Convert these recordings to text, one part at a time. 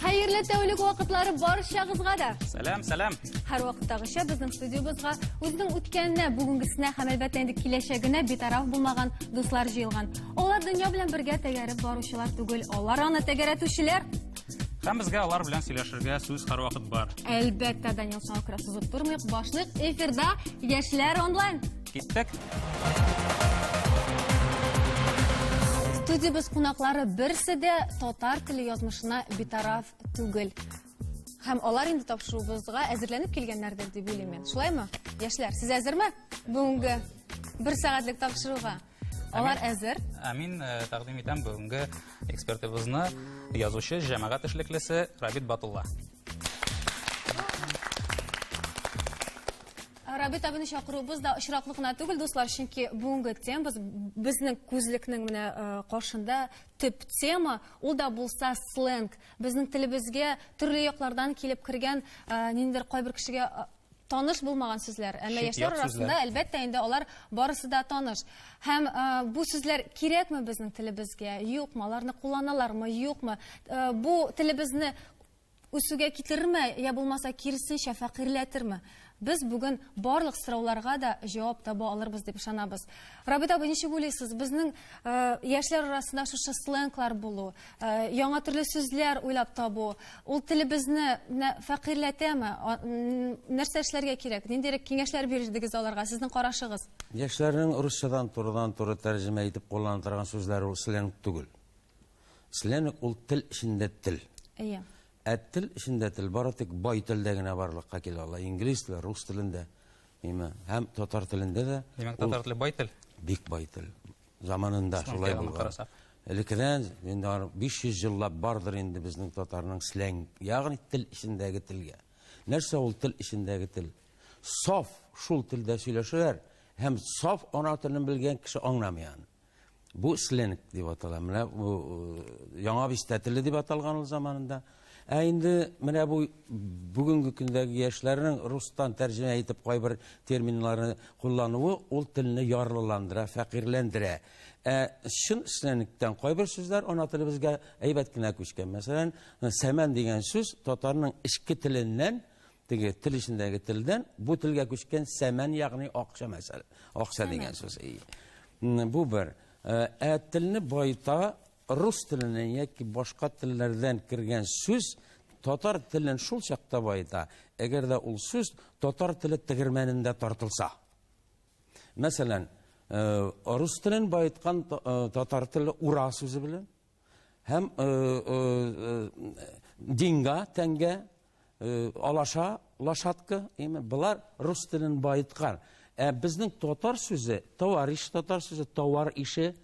Хәерле тәүлек вакытлары барчагызга да. Сәлам, сәлам. Һәр вакыттагыча безнең студиябызга үзенең үткәненә, бүгенгесенә һәм әлбәттә инде киләчәгенә битараф булмаган дуслар җыелган. Алар дөнья белән бергә тәгәреп баручылар түгел, алар аны тәгәрәтүчеләр. Һәм безгә алар белән сөйләшергә сүз һәрвакыт бар. Әлбәттә, Данил, шуңа күрә сузып тормыйк, башлыйк. Эфирда Яшьләр онлайн. Киттек. Студиябез кунаклары берсе дә татар теле язмышына битараф түгел. Һәм алар инде тапшыруыбызга әзерләнеп килгәннәрдер дип уйлыйм мин. Шулаймы? Яшьләр, сез әзерме бүгенге бер сәгатьлек тапшыруга? Алар әзер. Ә мин э, тәкъдим итәм бүгенге экспертыбызны язучы, җәмәгать эшлеклесе Рабит Батулла. Рабит абыны чакыруыбыз да очраклы гына түгел, дуслар, чөнки бүгенге темабыз безнең күзлекнең менә э, каршында төп тема, ул да булса сленг. Безнең телебезгә төрле яклардан килеп кергән э, ниндидер кайбер кешегә э, таныш булмаган сүзләр. Әмма яшьләр арасында, әлбәттә, инде алар барысы да таныш. Һәм э, бу сүзләр кирәкме безнең телебезгә, юкмы, аларны кулланалармы, юкмы? Э, бу телебезне үсүгә китерерме, я булмаса киресенчә фәкыйрьләтерме? Без бүген барлык сорауларга да җавап таба алырбыз дип ышанабыз. Рабит абый, ничек уйлыйсыз, безнең э, яшьләр арасында шушы сленглар булу, э, яңа төрле сүзләр уйлап табу, ул телебезне менә фәкыйрьләтәме? Нәрсә эшләргә кирәк? Ниндирәк киңәшләр бирердегез аларга? Сезнең карашыгыз? Яшьләрнең русчадан турыдан-туры тәрҗемә итеп куллана торган сүзләре ул сленг түгел. Сленг ул тел эчендә тел. Әйе. Ә тел эчендә тел бары тик бай телдә генә барлыкка килә ала. Инглиз теле, рус телендә, име, һәм татар телендә дә. Димәк, татар теле бай тел? Бик бай тел. Заманында шулай булган. Элеккедән инде 500 еллап бардыр инде безнең татарның сленг, ягъни тел эчендәге телгә. Нәрсә ул тел эчендәге тел? Саф шул телдә сөйләшәләр һәм саф ана телен белгән кеше аңламый аны. Бу сленг дип атала. Менә бу э, яңа бистә теле дип аталган ул заманында. Ә инде менә бу бүгенге көндәге яшьләрнең рустан тәрҗемә итеп кайбер терминнарны куллануы ул телне ярлыландыра, фәкыйрьләндерә. Ә чын сленгтән кайбер сүзләр ана телебезгә әйбәт кенә күчкән. Мәсәлән, сәмән дигән сүз татарның эчке теленнән Теге тел эчендәге телдән бу телгә күчкән сәмән, ягъни акча мәсәл. Акча дигән сүз. Бу бер. Э, ә телне байта рус теленнән яки башка телләрдән кергән сүз татар телен шул чакта байыта, әгәр дә ул сүз татар теле тегермәнендә тартылса. Мәсәлән, э, рус телен баеткан э, татар теле ура сүзе белән, Һәм деньга, тәңгә, алаша, лошадка, име, болар рус телен баеткан. Ә безнең татар сүзе, товарищ татар сүзе, товар ише,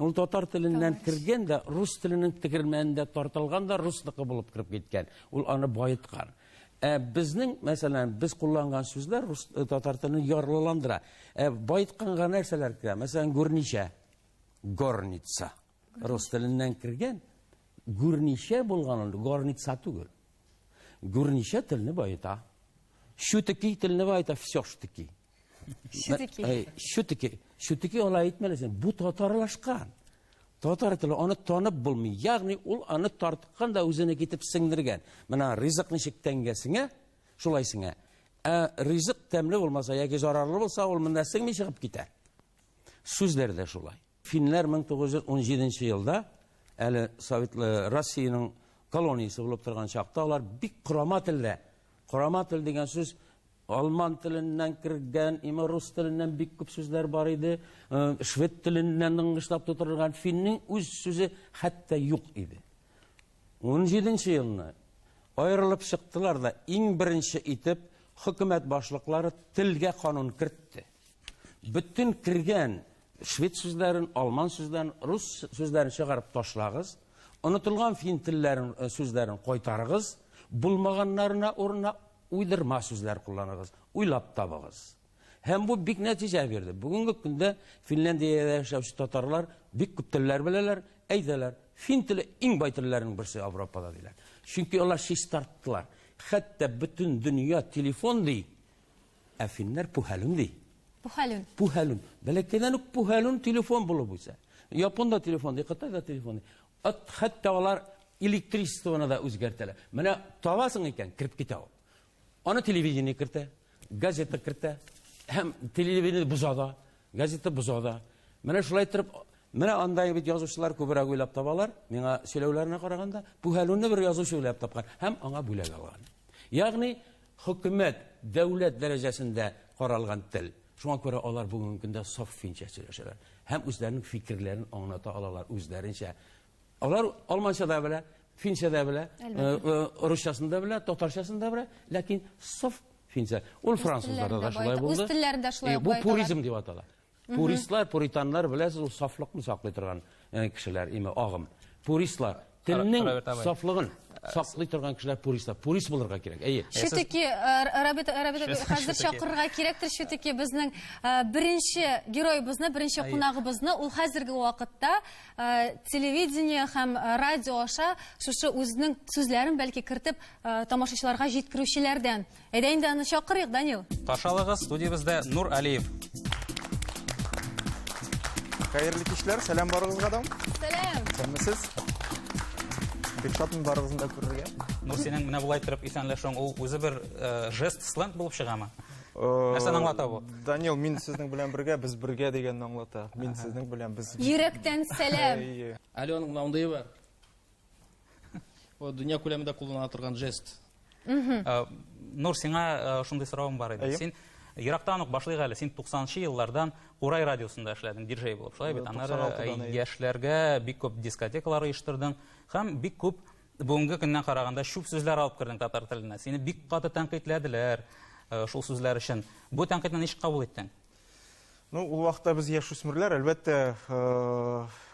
ул татар теленнән кергән дә, рус теленең тегермәнендә тартылган да, русныкы булып кереп киткән. Ул аны баеткан. Ә безнең, мәсәлән, без кулланган сүзләр рус татар телен ярлыландыра. Ә баетканга нәрсәләр керә? Мәсәлән, гүрничә, горница. Рус теленнән кергән гүрничә булган ул, горница түгел. Гүрничә телне баета. Чүтеки телне баета, все ж таки. Чүтеки. Чүтеки. Чүтеки алай әйтмәлесең. Бу татарлашкан. Татар теле аны танып булмый. Ягъни ул аны тарткан да үзенә китеп сеңдергән. Менә ризык ничек тәнгә сеңә, шулай сеңә. Ә ризык тәмле булмаса яки зарарлы булса, ул монда сеңми чыгып китә. Сүзләр дә шулай. Финнәр 1917 нче елда, әле Совет Россиянең колониясе булып торган чакта, алар бик корама телдә, корама тел дигән сүз алман теленнән кергән, име рус теленнән бик күп сүзләр бар иде, швед теленнән ыңгышлап тутырылган, финнең үз сүзе хәтта юк иде. 17 елны аерылып чыктылар да, иң беренче итеп хөкүмәт башлыклары телгә канун кертте. Бөтен кергән швед сүзләрен, алман сүзләрен, рус сүзләрен чыгарып ташлагыз, онытылган фин телләрен, э, сүзләрен кайтарыгыз, булмаганнарына урынына уйдырма сүзләр кулланыгыз, уйлап табыгыз. Һәм бу бик нәтиҗә бирде. Бүгенге көндә Финляндиядә яшәүче татарлар бик күп телләр беләләр. Әйтәләр, фин теле иң бай телләрнең берсе Европада диләр. Чөнки алар чистарттылар. Хәтта бөтен дөнья телефон ди, ә финнәр пухәлүн ди. Пухәлүн. Пухәлүн. Бәләкәйдән үк пухәлүн телефон булып үсә. Япон да телефон ди, Кытай да телефон ди. Хәтта алар электричествоны да үзгәртәләр. Менә табасың икән, кереп китә ул. Аны телевидение кертә, газета кертә, һәм телевидение боза да, газета боза да. Менә шулай итеп, менә анда бит язучылар күбрәк уйлап табалар, миңа сөйләүләренә караганда, Пүһәлүне бер язучы уйлап тапкан һәм аңа бүләк алган. Ягъни хөкүмәт, дәүләт дәрәҗәсендә каралган тел. Шуңа күрә алар бүгенге көндә саф финчә сөйләшәләр һәм үзләренең фикерләрен аңлата алалар үзләренчә. Алар алманча да белә, финчә дә белә, русчасын да белә, татарчасын да белә, ләкин саф финчә. Ул французларда да шулай булды. Үз телләрендә шулай Бу пуризм дип атала. Пуристлар, пуританнар беләсез, ул сафлыкны саклый торган кешеләр, име агым. Пуристлар телнең сафлыгын саклый торган кешеләр пуристлар. Пурист булырга кирәк. Әйе. Чүтеки, Рабит, Рабит, хәзер чакырырга кирәктер, чүтеки безнең беренче героебызны, беренче кунагыбызны, ул хәзерге вакытта телевидение һәм радио аша шушы үзенең сүзләрен бәлки кертеп тамашачыларга җиткерүчеләрдән. Әйдә инде аны чакырыйк, Данил. Каршы алыгыз, студиябездә Нур Алиев. Хәерле кичләр, сәлам барыгызга да. Сәлам. Исәнмесез. Бик шатмын барыгызны да күрергә. Нур, синең менә болай торып исәнләшүең, ул үзе бер жест, сленг булып чыгамы? Нәрсәне аңлата бу? Данил, мин сезнең белән бергә, без бергә дигәнне аңлата. Мин сезнең белән без. Йөрәктән сәлам. Әле аның менә мондые бар. Бу дөнья күләмендә кулланыла торган жест. Нур, сиңа шундый соравым бар иде. Син ерактан ук башлыйк әле. Син 90 еллардан Курай радиосында эшләдең, диджей булып, шулай бит? Аннары яшьләргә бик күп дискотекалар оештырдың һәм бик күп бүгенге көннән караганда чүп сүзләр алып кердең татар теленә. Сине бик каты тәнкыйтьләделәр шул сүзләр өчен. Бу тәнкыйтьне ничек кабул иттең? Ну, ул вакытта без яшүсмерләр, әлбәттә,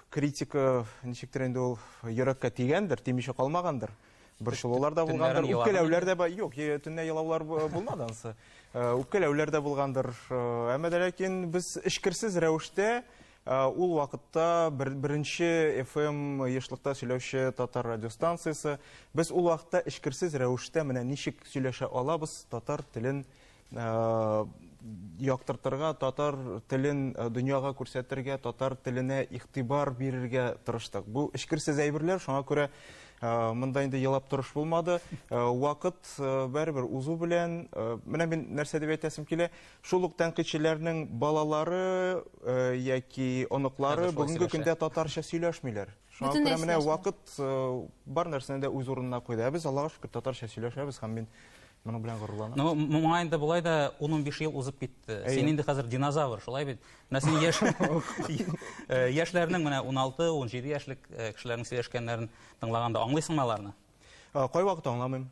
критика ничектер инде ул йөрәккә тигәндер, тимичә калмагандыр. Борчылулар да булгандыр, үпкәләүләр дә бар. Юк, төнлә елаулар булмады ансы. Үпкәләүләр дә булгандыр. Әмма дә ләкин без эчкерсез рәвештә ул вакытта беренче FM ешлыкта сөйләүче татар радиостанциясе. Без ул вакытта эчкерсез рәвештә менә ничек сөйләшә алабыз татар телен яктыртырга, татар телен дөньяга күрсәтергә, татар теленә игътибар бирергә тырыштык. Бу эчкерсез әйберләр, шуңа күрә монда инде елап торыш булмады. Вакыт барыбер узу белән, менә мин нәрсә дип әйтәсем килә, шул ук тәнкыйтьчеләрнең балалары яки оныклары бүгенге көндә татарча сөйләшмиләр. Шуңа күрә менә вакыт бар нәрсәне дә үз урынына куйды. Ә без, Аллага шөкер, татарча сөйләшәбез һәм мин моның белән горурланам. Ну, моңа инде болай да 10-15 ел узып китте. Син инде хәзер динозавр, шулай бит? Менә син яшь яшьләрнең менә 16-17 яшьлек кешеләрнең сөйләшкәннәрен тыңлаганда аңлыйсыңмы аларны? Кайвакыт аңламыйм.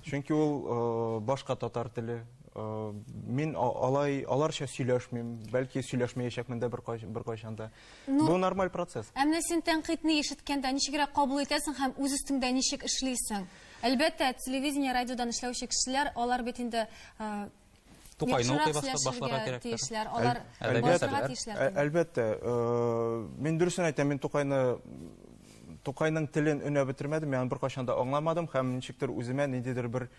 Чөнки ул башка татар теле. Мин алай аларча сөйләшмим, бәлки сөйләшмәячәкмен дә беркайчан да. Бу нормаль процесс. Ә менә син тәнкыйтьне ишеткәндә ничегрәк кабул итәсең һәм үз өстеңдә ничек эшлисең? Әлбәттә, телевидение, радиодан эшләүче кешеләр, алар бит инде Тукайны укый башларга кирәк. Тиешләр, алар башларга тиешләр. Әлбәттә, мин дөресен әйтәм, мин Тукайны Тукайның телен өнәп бетермәдем, мин аны беркайчан да аңламадым һәм ничектер үземә ниндидер бер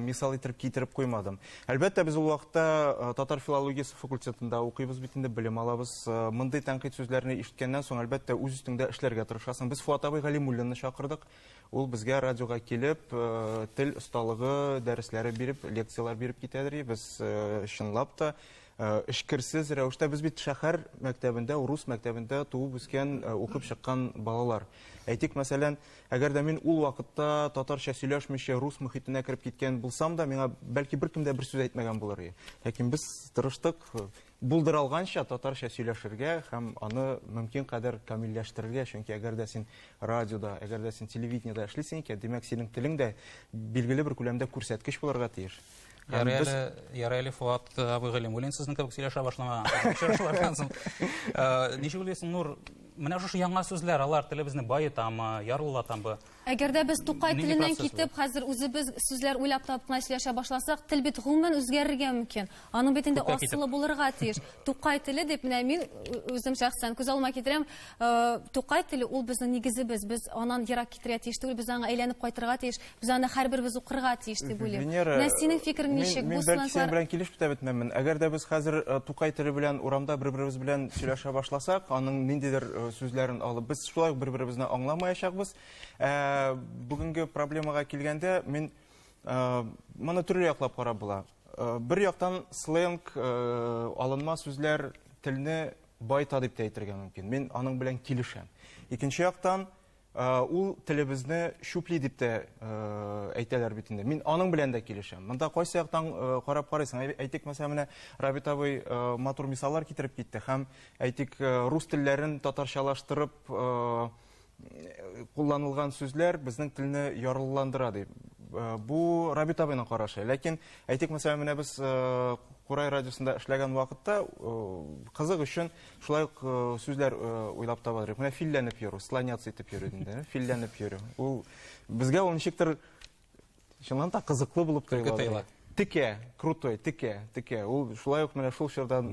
мисал итеп китереп куймадым. Әлбәттә, без ул вакытта татар филологиясе факультетында укыйбыз бит инде, белем алабыз. Мондый тәнкыйть сүзләрне ишеткәннән соң, әлбәттә, үз өстеңдә эшләргә тырышасың. Без Фуат абый Галимуллинны чакырдык. Ул безгә радиога килеп, тел осталыгы дәресләре биреп, лекцияләр биреп китәдер. Без чынлап та эчкерсез рәвештә, без бит шәһәр мәктәбендә, рус мәктәбендә туып үскән, укып чыккан балалар. Әйтик, мәсәлән, әгәр дә мин ул вакытта татарча сөйләшмичә рус мөхитенә кереп киткән булсам да, миңа бәлки беркем дә бер сүз әйтмәгән булыр иде. Ләкин без тырыштык булдыра алганча татарча сөйләшергә һәм аны мөмкин кадәр камилләштерергә, чөнки әгәр дә син радиода, әгәр дә син телевидениедә эшлисең икән, димәк, синең телең дә билгеле бер күләмдә күрсәткеч булырга тиеш. Ярый әле, ярый әле Фуат абый Галимуллин сезнең кебек сөйләшә башламаган. Очрашулардан соң. Ничек уйлыйсың, Нур, Менә шушы яңа сүзләр, алар телебезне баетамы, ярлылатамы? Әгәр дә без Тукай теленнән китеп, хәзер үзебез сүзләр уйлап табып кына сөйләшә башласак, тел бит гомумән үзгәрергә мөмкин. Аның бит инде асылы булырга тиеш. Тукай теле дип, менә мин үзем шәхсән күз алдыма китерәм, Тукай теле ул безнең нигезебез. Без аннан ерак китәргә тиеш түгел, без аңа әйләнеп кайтырга тиеш, без аны һәрберебез укырга тиеш дип уйлыйм. Венера, Менә синең фикерең ничек? Мин бәлки синең белән килешеп тә бетмәмен. Әгәр дә без хәзер Тукай теле белән урамда бер-беребез белән сөйләшә башласак, аның ниндидер сүзләрен алып, без шулай ук бер-беребезне аңламаячакбыз. Ә бүгенге проблемага килгәндә, мин моны төрле яклап карап була. Бер яктан сленг, алынма сүзләр телне баета дип тә әйтергә мөмкин. Мин аның белән килешәм. Икенче яктан, ул телебезне чүпли дип тә әйтәләр бит инде. Мин аның белән дә килешәм. Монда кайсы яктан карап карыйсың? Әйтик, мәсәлән, менә Рабит абый матур мисаллар китереп китте һәм әйтик, рус телләрен татарчалаштырып кулланылган сүзләр безнең телне ярлыландыра дип. Бу Рабит абыйның карашы. Ләкин әйтик, мәсәлән, менә без Курай радиосында эшләгән вакытта кызык өчен шулай ук сүзләр уйлап таба идек. Менә филләнеп йөрү, слоняться итеп йөрү инде, филләнеп йөрү. Ул безгә ул ничектер чыннан та кызыклы булып тоела. Текә, крутой, текә, текә. Ул шулай ук менә шул чордан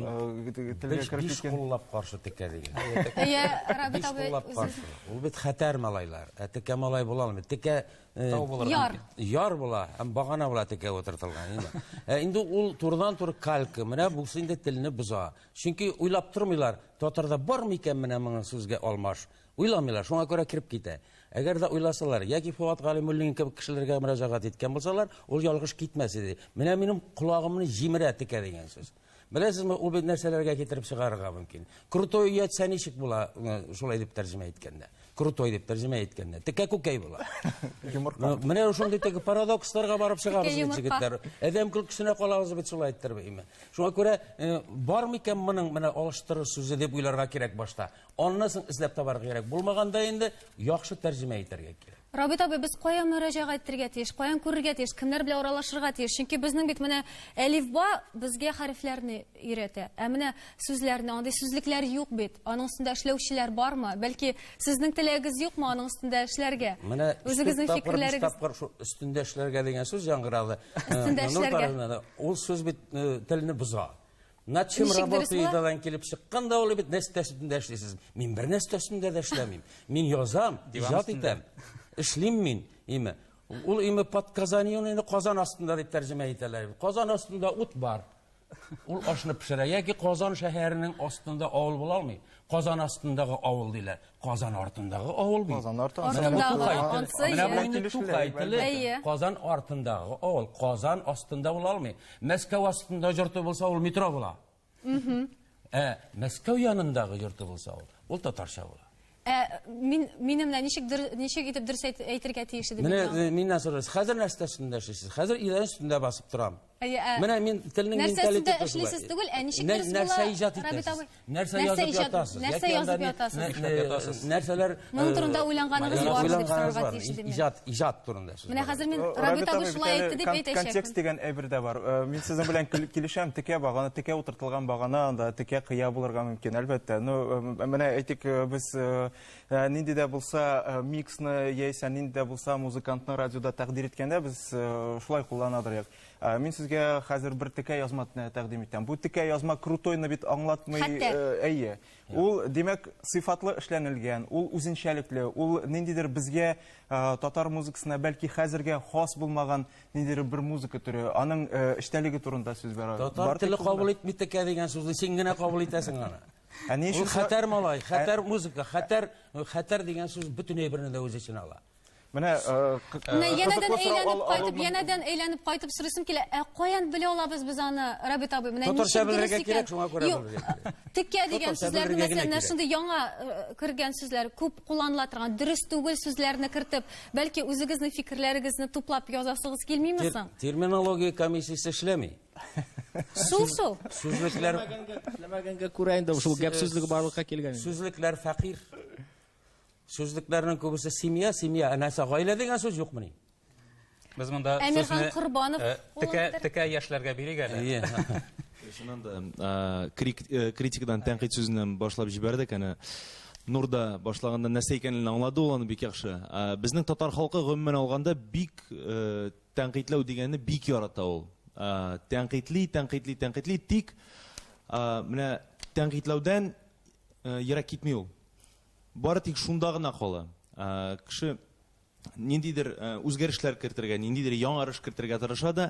телгә кереп киткән. Биш куллап каршы текә дигән. Әйе, Рабит абый. Биш куллап каршы. Ул бит хәтәр малайлар. Ә текә малай була алмый. Текә тау булыр. Яр. Яр була һәм багана була текә утыртылган. Инде. Ә инде ул турыдан-туры калька. Менә бусы инде телне боза. Чөнки уйлап тормыйлар, татарда бар микән менә моның сүзгә алмаш. Уйламыйлар, шуңа күрә кереп китә. Әгәр дә уйласалар, яки Фоат Галимуллин кебек кешеләргә мөрәҗәгать иткән булсалар, ул ялгыш китмәс иде. Менә минем колагымны җимерә текә дигән сүз. Беләсезме, ул бит нәрсәләргә китереп чыгарырга мөмкин. Крутой ятса ничек була, шулай дип тәрҗемә иткәндә. Крутой дип тәрҗемә иткәндә. Текә күкәй була. Йомырка. Менә шундый теге парадоксларга барып чыгабыз бит, егетләр. Адәм көлкесенә калабыз бит шулай иттереп. Шуңа күрә бар микән моның менә алыштырыр сүзе дип уйларга кирәк башта. Аннан соң эзләп табарга кирәк. Булмаганда инде яхшы тәрҗемә итәргә кирәк. Рабит абый, без кая мөрәҗәгать итәргә тиеш, каян күрергә тиеш, кемнәр белән аралашырга тиеш? Чөнки безнең бит менә әлифба безгә хәрефләрне өйрәтә. Ә менә сүзләрне, андый сүзлекләр юк бит. Аның өстендә эшләүчеләр бармы? Бәлки сезнең теләгегез юкмы аның өстендә эшләргә? Менә Үзегезнең өч тапкыр, биш фикерләрегез. тапкыр шул өстендә эшләргә дигән сүз яңгырады. Өстендә Нур эшләргә. тарафыннан. Ул сүз бит телне боза. Над чем Ничек дөрес була? работаетадан килеп чыккан да ул бит нәрсә өстендә эшлисез. Мин бер нәрсә өстендә дә эшләмим. Мин язам, Диван иҗат өстендә. итәм. Эшлим мин, име. Ул име под Казанью инде Казан астында дип тәрҗемә итәләр. Казан астында ут бар. Ул ашны пешерә. Яки Казан шәһәренең астында авыл була алмый. Казан астындагы авыл диләр. Казан артындагы авыл бит. Казан арты. Менә бу Артындагы, Тукай теле. ансы, Менә бу иә. инде Тукай теле. Әйе. Казан артындагы авыл. Казан астында була алмый. Мәскәү астында йорты булса, ул метро була. Ә Мәскәү янындагы йорты булса ул, ул татарча була. Ә мин минем менә ничек дөр, ничек итеп дөрес әйтергә тиеш идем? Менә миннән сорыйсыз, хәзер нәрсә өстендә эшлисез? Хәзер идән өстендә басып торам. Әйе, ә Менә мин телнең нәрсә өстендә менталитеты шулай. эшлисез түгел, ә ничек Нә- дөрес була? Нәрсә иҗат Рабит итәсез? абый? Нәрсә Нәрсә язып иҗат- ятасыз? нәрсә Яки анда язып ни- ятасыз? нә- Эшләп ятасыз. Нәрсәләр, Моның турында уйланганыгыз бармы дип уйланганыгыз сорарга бар. тиеш идем мин. Иҗат, иҗат турында сүз Менә бара. хәзер мин Рабит Рабит абый абый, бит шулай әле әйтте дип кон- әйтәчәкмен. Контекст дигән әйбер дә бар. Мин сезнең белән килешәм, текә багана, текә утыртылган багана, анда текә кыя булырга мөмкин, әлбәттә. Ну, менә әйтик, без нинди дә булса миксны яисә нинди дә булса музыкантны радиода тәкъдир иткәндә без шулай кулланадыр. Мин сезгә хәзер бер текә язма тәкъдим итәм. Бу текә язма крутойны бит аңлатмый, Хәтта. әйе. Ул, димәк, сыйфатлы эшләнелгән, ул үзенчәлекле, ул ниндидер безгә татар музыкасына бәлки хәзергә хас булмаган ниндидер бер музыка төре, аның эчтәлеге турында сүз бара. Татар Бар теле тик кабул итми текә дигән сүзне син генә кабул итәсең аны. Ә ни Ул өчен хәтәр малай, хәтәр музыка, хәтәр, хәтәр дигән сүз бөтен әйберне дә үз эченә ала. Менә, Менә янәдән кызыклы сорау әйләнеп кайтып, янәдән әйләнеп кайтып сорыйсым килә. Ә каян белә алабыз без аны, Рабит абый? Менә Татарча ничек дөрес белергә икән? кирәк, шуңа күрә Юк, белергә кирәк. Текә дигән Татарча сүзләрне, белергә генә мәсәлән, менә кирәк. шундый яңа кергән сүзләр күп кулланыла торган, дөрес түгел сүзләрне кертеп, бәлки үзегезнең фикерләрегезне туплап язасыгыз килмиме соң? Терминология комиссиясе эшләми. Шул шул. Сүзлекләр Эшләмәгәнгә күрә инде шул гәп сүзлеге барлыкка килгән. Сүзлекләр фәкыйрь. Сүзлекләрнең күбесе семья, семья, ә нәрсә гаилә дигән сүз юкмыни? Без монда Әмирхан сүзне, Корбанов кулын текә яшьләргә бирик әле. Әйе. Чыннан да, критикадан тәнкыйть сүзеннән башлап җибәрдек әнә. Нур да башлаганда нәрсә икәнен аңлады ул аны бик яхшы. Безнең татар халкы гомумән алганда бик тәнкыйтьләү дигәнне бик ярата ул. Тәнкыйтьли, тәнкыйтьли, тәнкыйтьли, тик менә тәнкыйтьләүдән ерак китми ул. Бары тик шунда гына кала. Кеше ниндидер үзгәрешләр кертергә, ниндидер яңарыш кертергә тырыша да,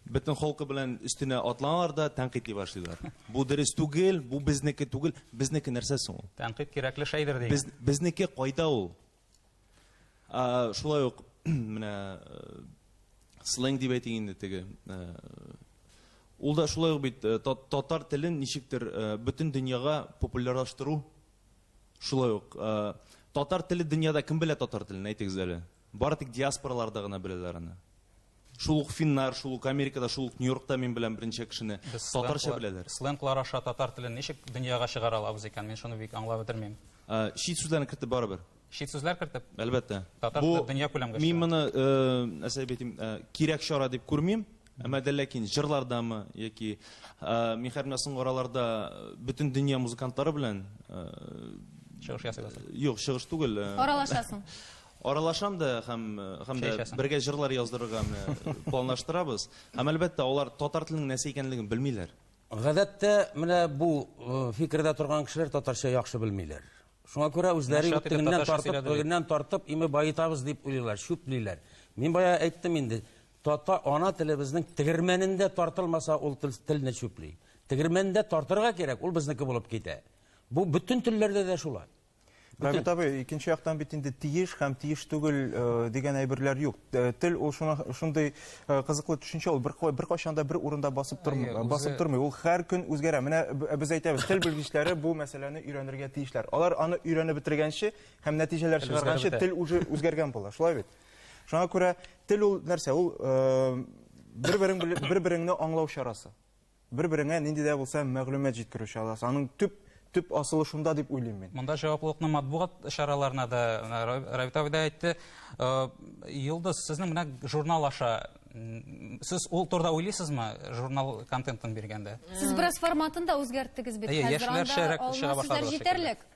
бөтен халкы белән өстенә атланалар да тәнкыйтьли башлыйлар. Бу дөрес түгел, бу безнеке түгел. Безнеке нәрсә соң ул? Тәнкыйть кирәкле шәйдер дигән. Без, безнеке кайда ул? А, шулай ук менә сленг дип әйтик инде теге. Ул да шулай ук бит татар телен ничектер бөтен дөньяга популярлаштыру. Шулай ук, татар теле дөньяда кем белә татар телен, әйтегез әле? Бары тик диаспораларда гына беләләр аны. Шул ук финнар, шул ук Америкада, шул ук Нью-Йоркта мин беләм берничә кешене. Без Татарча беләләр. Сленглар аша татар телен ничек дөньяга чыгара алабыз икән, мин шуны бик аңлап бетермим. Чит сүзләрне кертеп барыбер. Чит сүзләр кертеп? Әлбәттә. Татар теле дөнья күләмгә чыга. Мин моны, нәрсә дип әйтим, кирәк чара дип күрмим. Әмма дә ләкин җырлардамы яки мин хәзер менә соңгы араларда бөтен дөнья музыкантлары белән чыгыш ясыйсың. Юк, чыгыш түгел. Аралашасың. Аралашам да һәм һәм дә бергә җырлар яздырырга менә планлаштырабыз. Һәм әлбәттә, алар татар теленең нәрсә икәнлеген белмиләр. Гадәттә менә бу фикердә торган кешеләр татарча яхшы белмиләр. Шуңа күрә үзләре Начат итеп тегеннән татарча тартып, сөйләде бит. тегеннән тартып, име баетабыз дип уйлыйлар, чүплиләр. Мин бая әйттем инде, тата ана телебезнең тегермәнендә тартылмаса, ул тел, телне чүпли. Тегермәндә тартырга кирәк, ул безнеке булып китә. Бу бөтен телләрдә дә шулай. Рабит абый, икенче яктан бит инде тиеш һәм тиеш түгел дигән әйберләр юк. Тел ул шундый кызыклы төшенчә, ул беркайчан да бер урында басып тормый, басып тормый. Ул һәр көн үзгәрә. Менә без әйтәбез, тел белгечләре бу мәсьәләне өйрәнергә тиешләр. Алар аны өйрәнеп бетергәнче һәм нәтиҗәләр чыгарганчы тел уже үзгәргән була. Шулай бит? Шуңа күрә тел ул нәрсә? Ул бер-берең бер-береңне аңлау чарасы. Бер-береңә нинди дә булса мәгълүмат җиткерү чарасы. Аның төп төп асылы шунда дип уйлыйм мин. Монда җаваплылыкны матбугат чараларына да Рабит абый да әйтте. Йолдыз, сезнең менә журнал аша сез ул турыда уйлыйсызмы, журнал контентын биргәндә? Сез бераз форматын да үзгәрттегез бит. Хәзер анда алма сүзләр җитәрлек.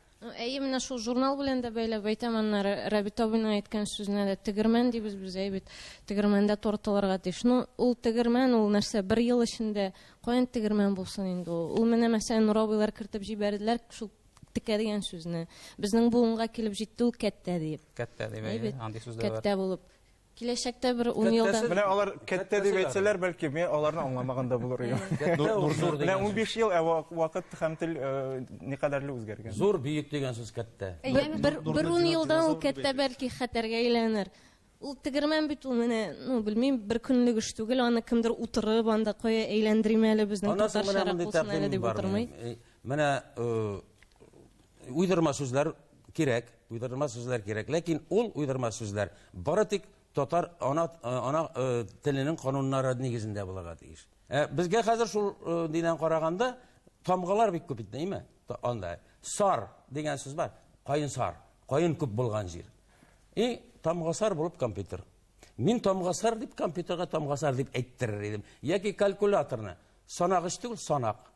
Әйе, менә шул журнал белән дә бәйләп әйтәм, аннары Рабит абыйның әйткән сүзенә дә тегермән дибез без, әйе бит, тегермәндә тортылырга тиеш. Ну, ул тегермән, ул нәрсә, бер ел эчендә каян тегермән булсын инде ул? Ул менә, мәсәлән, Нур абыйлар кертеп җибәрделәр шул текә дигән сүзне. Безнең буынга килеп җитте ул кәттә диеп. Кәттә дип, әйе, андый сүз дә бар. Кәттә булып. Киләчәктә бер ун елдан. Менә алар кәттә дип әйтсәләр, бәлки мин аларны аңламаган да булыр идем. Менә 15 ел, ә вакыт һәм тел никадәрле үзгәргән. Зур, бөек дигән сүз кәттә. Бер ун елдан ул кәттә бәлки хәтәргә әйләнер. Ул тегермән бит ул менә, ну, белмим, бер көнлек эш түгел, аны кемдер утырып, анда кая әйләндерим әле безнең татарчарак булсын әле дип утырмый. Менә уйдырма сүзләр кирәк, уйдырма сүзләр кирәк. Ләкин ул уйдырма сүзләр бары тик татар ана, ана теленең кануннары нигезендә булырга тиеш. Безгә хәзер шул динән караганда тамгалар бик күп бит, әйме? Анда сар дигән сүз бар. Каен сар, каен күп булган җир. И тамгасар булып компьютер. Мин тамгасар дип компьютерга тамгасар дип әйттерер идем. Яки калькуляторны. Санагыч түгел, санак.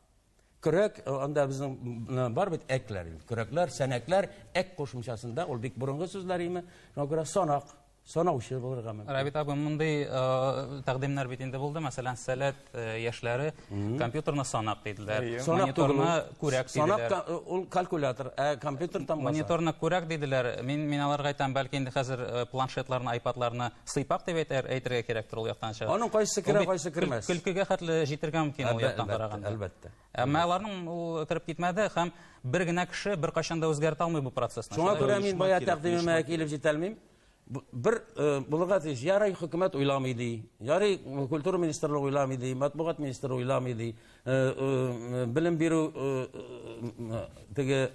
Көрәк, анда безнең бар бит әкләр инде. Көрәкләр, сәнәкләр, әк кушымчасында, ул бик борынгы сүзләр име. Шуңа күрә санак, санаучы булырга мөмкин. Рабит абый, мондый тәкъдимнәр бит инде булды. Мәсәлән, Сәләт яшьләре компьютерны санак диделәр. Мониторны күрәк диделәр. Санак ул калькулятор, ә компьютер тамгасы. Мониторны күрәк диделәр. Мин аларга әйтәм, бәлки инде хәзер планшетларны, айпадларны сыйпак дип әйтергә кирәктер ул яктан чыгып. Аның кайсы керә, кайсы кермәс. Көлкегә хәтле җитергә мөмкин ул яктан караганда. Әлбәттә. Әмма аларның ул кереп китмәде һәм бер генә кеше беркайчан да үзгәртә алмый бу процессны. Шуңа күрә мин бая тәкъдимемә килеп җитә алмыйм. Бер булырга тиеш, ярый хөкүмәт уйламый ди, ярый культура министрлыгы уйламый ди, матбугат министры уйламый ди, белем бирү теге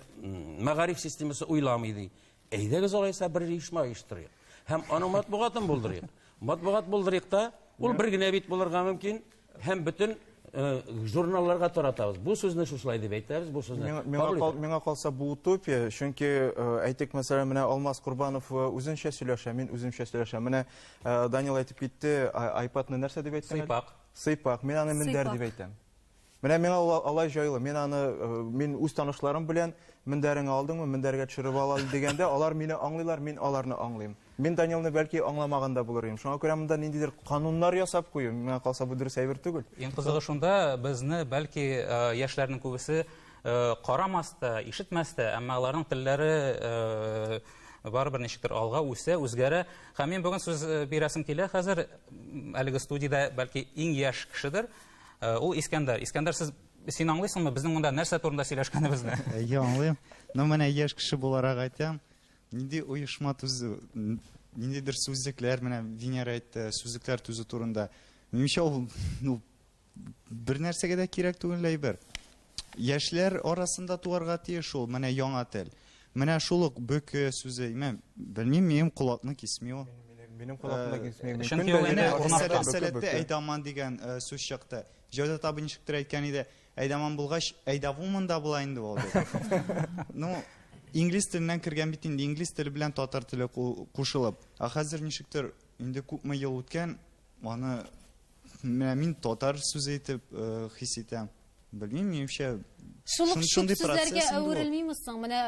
мәгариф системасы уйламый ди. Әйдәгез алайса бер оешма оештырыйк. Һәм аның матбугатын булдырыйк. Матбугат булдырыйк та, ул бер генә бит булырга мөмкин һәм бөтен журналларга таратабыз. Бу сүзне шушылай дип әйтәбез, бу сүзне. Миңа калса бу утопия, чөнки әйтик, мәсәлән, менә Алмаз Курбанов үзенчә сөйләшә, мин үземчә сөйләшәм. Менә Данил әйтеп китте, iPadны нәрсә дип әйттең? Сыйпак. Сыйпак. Мин аны мендәр дип әйтәм. Менә миңа алай җайлы. Мин аны мин үз танышларым белән мендәреңә алдыңмы, мендәргә төшереп ал әле дигәндә, алар мине аңлыйлар, мин аларны аңлыйм. Мин Данилны бәлки аңламаган да булыр идем. Шуңа күрә монда ниндидер кануннар ясап кую, миңа калса, бу дөрес әйбер түгел. Иң кызыгы шунда, безне бәлки яшьләрнең күбесе карамас та, ишетмәс тә, әмма аларның телләре барыбер ничектер алга үсә, үзгәрә. Һәм мин бүген сүз бирәсем килә хәзер, әлеге студиядә бәлки иң яшь кешедер, ул Искәндәр. Искәндәр, сез син аңлыйсыңмы безнең монда нәрсә турында сөйләшкәнебезне? Әйе, аңлыйм. Но менә яшь кеше буларак әйтәм, нинди оешма төзү, ниндидер сүзлекләр, менә Венера әйтте, сүзлекләр төзү турында. Минемчә, ул, ну, бер нәрсәгә дә кирәк түгел әйбер. Яшьләр арасында туарга тиеш ул, менә яңа тел. Менә шул ук бөке сүзе, мен белмим, минем колакны кисми ул. Минем колакны да кисми. Чөнки ул инде урнашкан. Сәләттә әйдаман дигән сүз чыкты. Җәүдәт абый ничектер әйткән иде, әйдаман булгач, әйдавуман да була инде ул дип. Ну, инглиз теленнән кергән бит инде, инглиз теле белән татар теле кушылып. Ә хәзер ничектер инде күпме ел үткән, аны менә мин татар сүзе итеп хис итәм. Белмим, минемчә, Шул ук чүп сүзләргә әверелмиме соң? Менә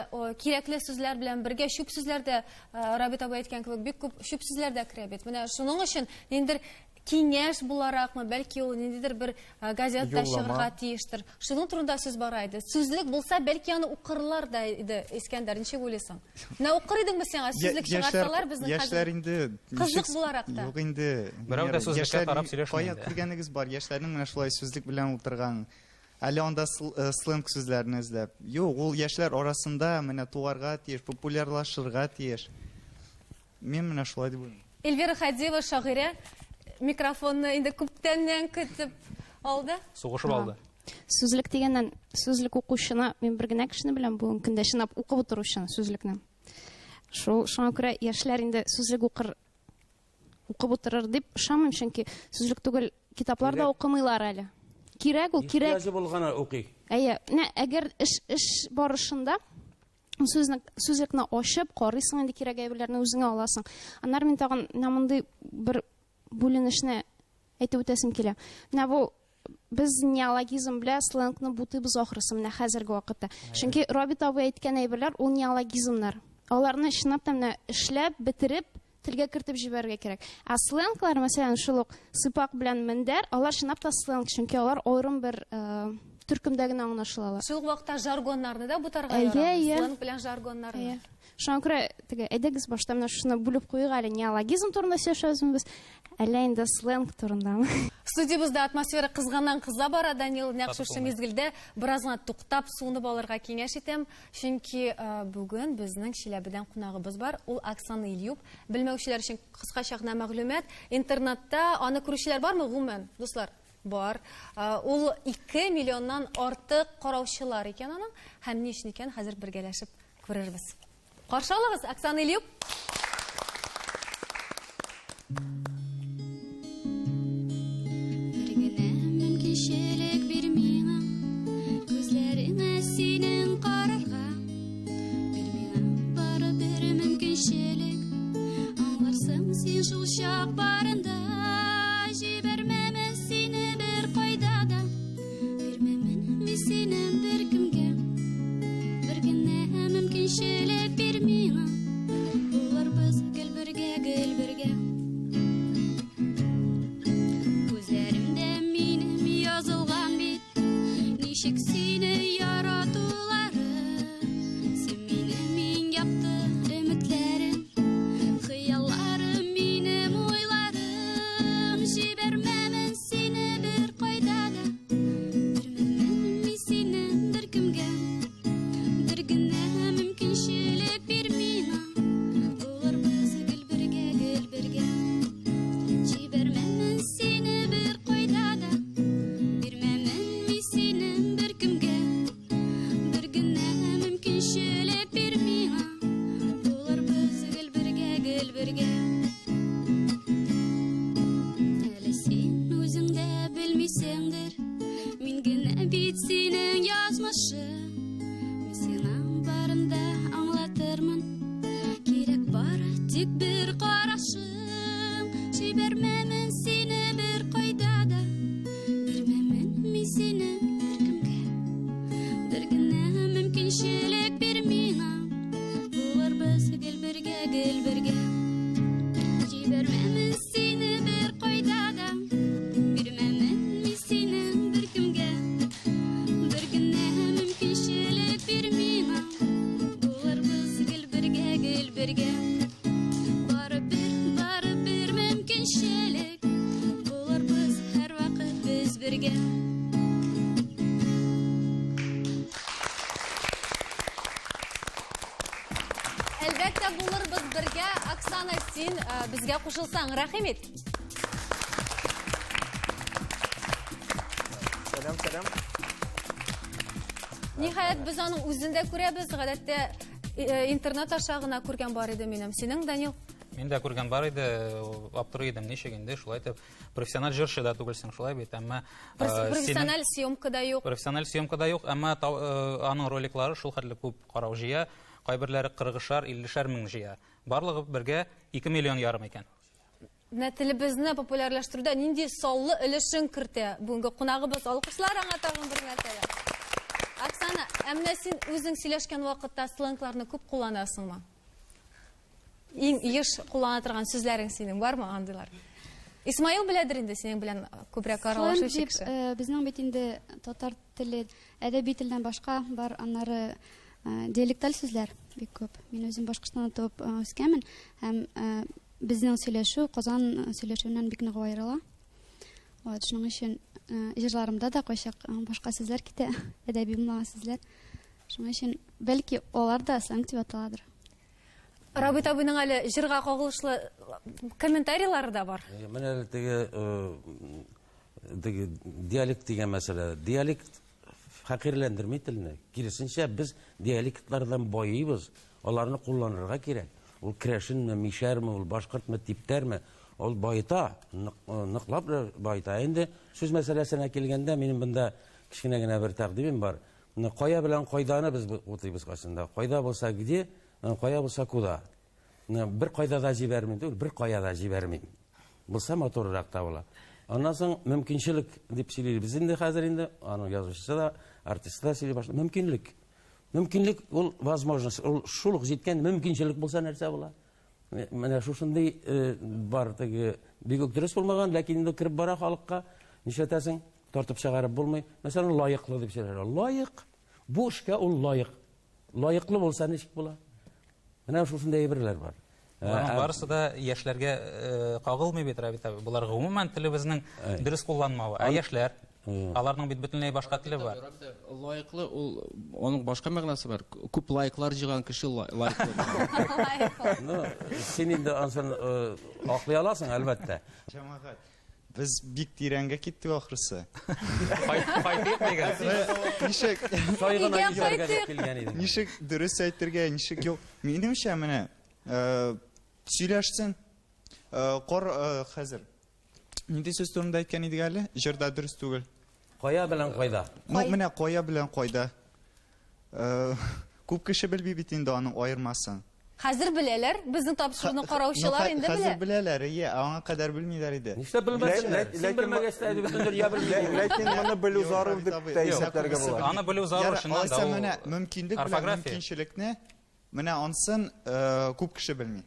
кирәкле сүзләр белән бергә чүп сүзләр дә, Рабит абый әйткән кебек, бик күп чүп сүзләр дә керә бит. Менә шуның өчен ниндидер киңәш буларакмы, бәлки ул ниндидер бер газетта чыгарга тиештер. Шуның турында сүз бара иде. Сүзлек булса, бәлки аны укырлар да иде, Искәндәр, ничек уйлыйсың? Менә укыр идеңме сиңа сүзлек чыгарсалар безнең хәзер? Яшьләр инде кызык буларак та. Юк инде. Берәү дә сүзлеккә карап сөйләшми. Кая күргәнегез бар, яшьләрнең менә шулай сүзлек белән утырган. Әле анда сленг сүзләрне эзләп. Юк, ул яшьләр арасында менә туарга тиеш, популярлашырга тиеш. Мин менә шулай дип уйлыйм. Эльвира Хадиева, шагыйрә, микрофонны инде күптәннән көтеп алды. Сугышып алды. Сүзлек дигәннән, сүзлек укучыны мин бер генә кешене беләм бүгенге көндә чынлап укып утыручыны сүзлекне. Шул шуңа күрә яшьләр инде сүзлек укыр укып утырыр дип ышанмыйм, чөнки сүзлек түгел, китаплар да укымыйлар әле. Кирәк ул, кирәк. Ихтыяҗы булганы укый. Әйе, менә әгәр эш эш барышында сүзне сүзлекне ачып карыйсың инде кирәк әйберләрне үзеңә аласың. Аннары мин тагын менә мондый бер бүленешне әйтеп үтәсем килә. Менә бу без неологизм белән сленгны бутыйбыз ахрысы менә хәзерге вакытта. Чөнки Робит абый әйткән әйберләр ул неологизмнар. Аларны чынлап та менә эшләп, бетереп, телгә кертеп җибәрергә кирәк. Ә сленглар, мәсәлән, шул ук сыйпак белән мендәр, алар чынлап та сленг, чөнки алар аерым бер төркемдә генә аңлашылалар. Шул ук вакытта жаргоннарны да бутарга ярамый. Сленг белән жаргоннарны. Шуңа күрә теге әйдәгез башта менә шуны бүлеп куйыйк әле, неологизм турында сөйләшәбезме без, әллә инде сленг турындамы? Студиябездә атмосфера кызганнан кыза бара, Данил, нәкъ шушы мизгелдә бераз гына туктап, суынып алырга киңәш итәм. Чөнки бүген безнең Чиләбедән кунагыбыз бар, ул Оксана Ильюп. Белмәүчеләр өчен кыскача гына мәгълүмат. Интернетта аны күрүчеләр бармы гомумән, дуслар? Бар. Ул 2 миллионнан артык караучылар икән аның. Һәм ни өчен икән, хәзер бергәләшеп күрербез. Каршы алыгыз, Оксана Ильюп. Бер генә мөмкинчелек бир миңа, күзләреңә синең карарга. Бир миңа бары бер мөмкинчелек, аңларсың син шул чак барында. Җибәрмәмен сине бер кайда да. Бирмәмен мин сине беркемгә. Бер генә мөмкинчелек бир миңа. Булырбыз гел бергә, гел бергә. Күзләремдә минем язылган бит, ничек сине яратулары. Син минем иң якты өметләрем, хыялларым, минем уйларым. безгә кушылсаң, рәхим ит. Сәлам, сәлам. Ниһаять, без аның үзен дә күрәбез. Гадәттә э, интернет аша гына күргән бар иде минем. Синең, Данил? Мин дә күргән бар иде, аптырый идем, ничек инде шулай итеп. Профессиональ җырчы да түгелсең, шулай бит, әмма э, профессиональ съемка да юк. Профессиональ съемка да юк, әмма э, аның роликлары шул хәтле күп карау җыя, кайберләре кырыгышар, иллешәр мең җыя. Барлыгы бергә 2 миллион ярым икән. Менә телебезне популярлаштыруда нинди саллы өлешен кертә бүгенге кунагыбыз. Алкышлар аңа тагын бер мәртәбә. Оксана, ә менә син үзең сөйләшкән вакытта сленгларны күп кулланасыңмы? Иң еш куллана торган сүзләрең синең бармы андыйлар? Исмаил беләдер инде синең белән күбрәк аралашучы кеше. Э, безнең бит инде татар теле әдәби телдән башка бар, аннары э, диалекталь сүзләр бик күп. Мин үзем Башкортстанда туып э, үскәнмен һәм Безнең сөйләшү Казан сөйләшүеннән бик нык аерыла. Вот, шуның өчен җырларымда да кайчак башка сүзләр китә, әдәби булмаган сүзләр. Шуның өчен бәлки алар да сленг дип аталадыр. Рабит абыйның әле җырга кагылышлы комментарийлары да бар. Менә әле теге теге диалект дигән мәсьәлә. Диалект Фәкыйрьләндерми телне. Киресенчә, без диалектлардан байыйбыз, аларны кулланырга кирәк. Ул керәшенме, мишәрме, ул башкортмы, типтәрме, ул баета, ныклап баета. Инде сүз мәсьәләсенә килгәндә, минем монда кечкенә генә бер тәкъдимем бар. Менә кая белән кайданы без бутыйбыз кайсында. Кайда булса где, кая булса куда. Бер кайда да җибәрмим түгел, бер кая да җибәрмим. Булса матуррак та була. Аннан соң мөмкинчелек дип сөйлибез инде хәзер инде, аның язучысы да, артисты да сөйли башлады. Мөмкинлек. Мөмкинлек ул возможность, ул шул ук җиткән мөмкинчелек булса нәрсә була? Менә шушындый э, бар теге бик үк дөрес булмаган, ләкин инде кереп бара халыкка. Нишләтәсең? Тартып чыгарып булмый. Мәсәлән, лаеклы дип сөйләр. Лаек. Бу эшкә ул лаек. Лаеклы булса ничек була? Менә шушындый әйберләр бар. Боларның э, барысы да яшьләргә э, кагылмый бит, Рабит абый. Болар гомумән телебезнең дөрес кулланмавы. Ә яшьләр, аларның бит бөтенләй башка теле бар. Лаеклы ул аның башка мәгънәсе бар. Күп лайклар җыйган кеше лаеклы. Ну, син инде ансын э, аклый аласың, әлбәттә. Җәмәгать, Без бик тирәнгә киттек ахрысы. Кайтыйк дигән. Ничек? Сай гына йөрергә дип килгән идем. Ничек дөрес әйтергә, ничек юк. Минемчә менә э, сөйләшсен. Э, кор э, хәзер. Нинди сүз турында әйткән идек әле? Җырда дөрес түгел. Кая белән кайда? Ну, менә кая белән кайда. Күп кеше белми бит инде аның аермасын. Хәзер беләләр, безнең тапшыруны караучылар инде белә. Хәзер беләләр, әйе, ә аңа кадәр белмиләр иде. Нишләп белмәсеннәр? Син белмәгәч тә бөтен дөнья белми. Ләкин моны белү зарур дип тә исәпләргә була. Аны белү зарур, чыннан да ул. Менә мөмкинлек белән мөмкинчелекне менә ансын күп кеше белми.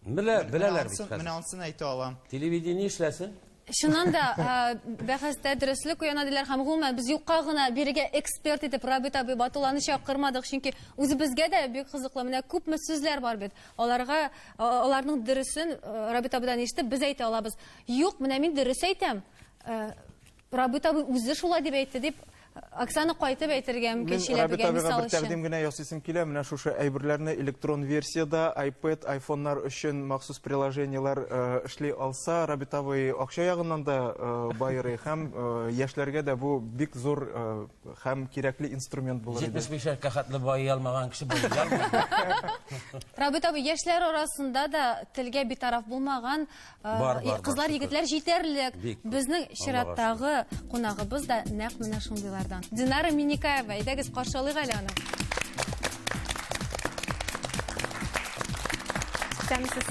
Белә, беләләр бит хәзер. Менә ансын әйтә алам. Телевидение эшләсен. Чыннан да, бәхәстә дөреслек уяна диләр һәм гомумән без юкка гына бирегә эксперт итеп Рабит абый Батулланы чакырмадык, чөнки үзебезгә дә бик кызыклы. Менә күпме сүзләр бар бит. Аларга, аларның дөресен Рабит абыйдан ишетеп без әйтә алабыз. Юк, менә мин дөрес әйтәм. Рабит абый үзе шулай дип әйтте дип, Оксана кайтып әйтергә мөмкин Мин Чиләбегә Рабит абыйга мисал бер өчен. тәкъдим генә ясыйсым килә. Менә шушы әйберләрне электрон версиядә iPad, iPhone'нар өчен махсус приложениеләр э, эшли алса, Рабит абый акча ягыннан да э, байырый һәм э, яшьләргә дә бу бик зур э, һәм кирәкле инструмент булыр иде. 75 яшькә хәтле байый алмаган кеше байый алмый. Рабит абый, яшьләр арасында да телгә битараф булмаган Бар, бар, бар, Кызлар, шөкер. егетләр җитәрлек. Бик күп. Безнең Аллага чираттагы кунагыбыз да нәкъ менә шундыйлардан. Динара Миникаева, әйдәгез каршы алыйк әле аны. Исәнмесез.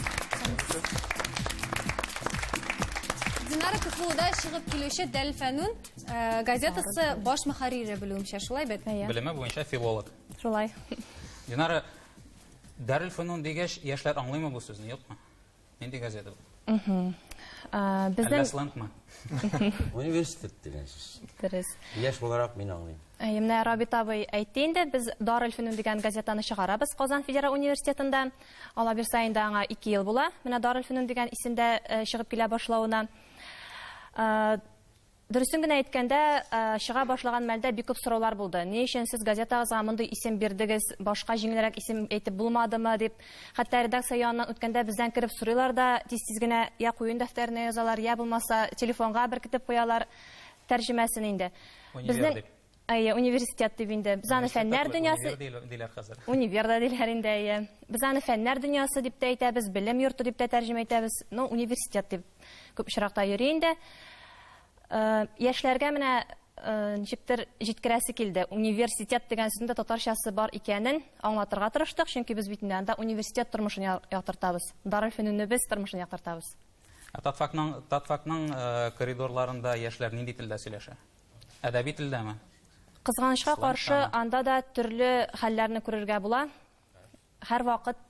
Динара КФУда чыгып килүче Дәлфәнүн э, газетасы баш мөхәррире белүемчә, шулай бит? Әйе. Белеме буенча филолог. Шулай. Динара, Дарелфөнүн дигәч, яшьләр аңлыймы бу сүзне, юкмы? Нинди газета бу? Безнең Әллә сленгмы? Университет дигән сүз. Дөрес. Яшь буларак мин аңлыйм. Әйе, менә Рабит абый әйтте инде, без Дарелфөнүн дигән газетаны чыгарабыз Казан федераль университетында. Алла бирса инде аңа 2 ел була. Менә Дарелфөнүн дигән исемдә чыгып килә башлавына. Дөресен генә әйткәндә, чыга башлаган мәлдә бик күп сораулар булды. Ни өчен сез газетагызга мондый исем бирдегез, башка җиңелрәк исем әйтеп булмадымы дип. Хәтта редакция яныннан үткәндә бездән кереп сорыйлар да, тиз-тиз генә я куен дәфтәренә язалар, я булмаса телефонга беркетеп куялар тәрҗемәсен инде. Универ дип. Әйе, университет дип инде. Без аны фәннәр дөньясы Универ диләр хәзер. Универ да диләр инде, әйе. Без аны фәннәр дөньясы дип тә әйтәбез, белем йорты дип тә тәрҗемә итәбез. Ну, университет дип күп очракта йөри инде. Э, яшьләргә менә э, ничектер җиткерәсе килде. Университет дигән сүзнең дә татарчасы бар икәнен аңлатырга тырыштык, чөнки без бит инде анда университет тормышын яктыртабыз. Дарелфөнүнебез тормышын яктыртабыз. Ә Татфакның Татфакның э, коридорларында яшьләр нинди телдә сөйләшә? Әдәби телдәме? Кызганычка каршы, анда да төрле хәлләрне күрергә була. Һәрвакыт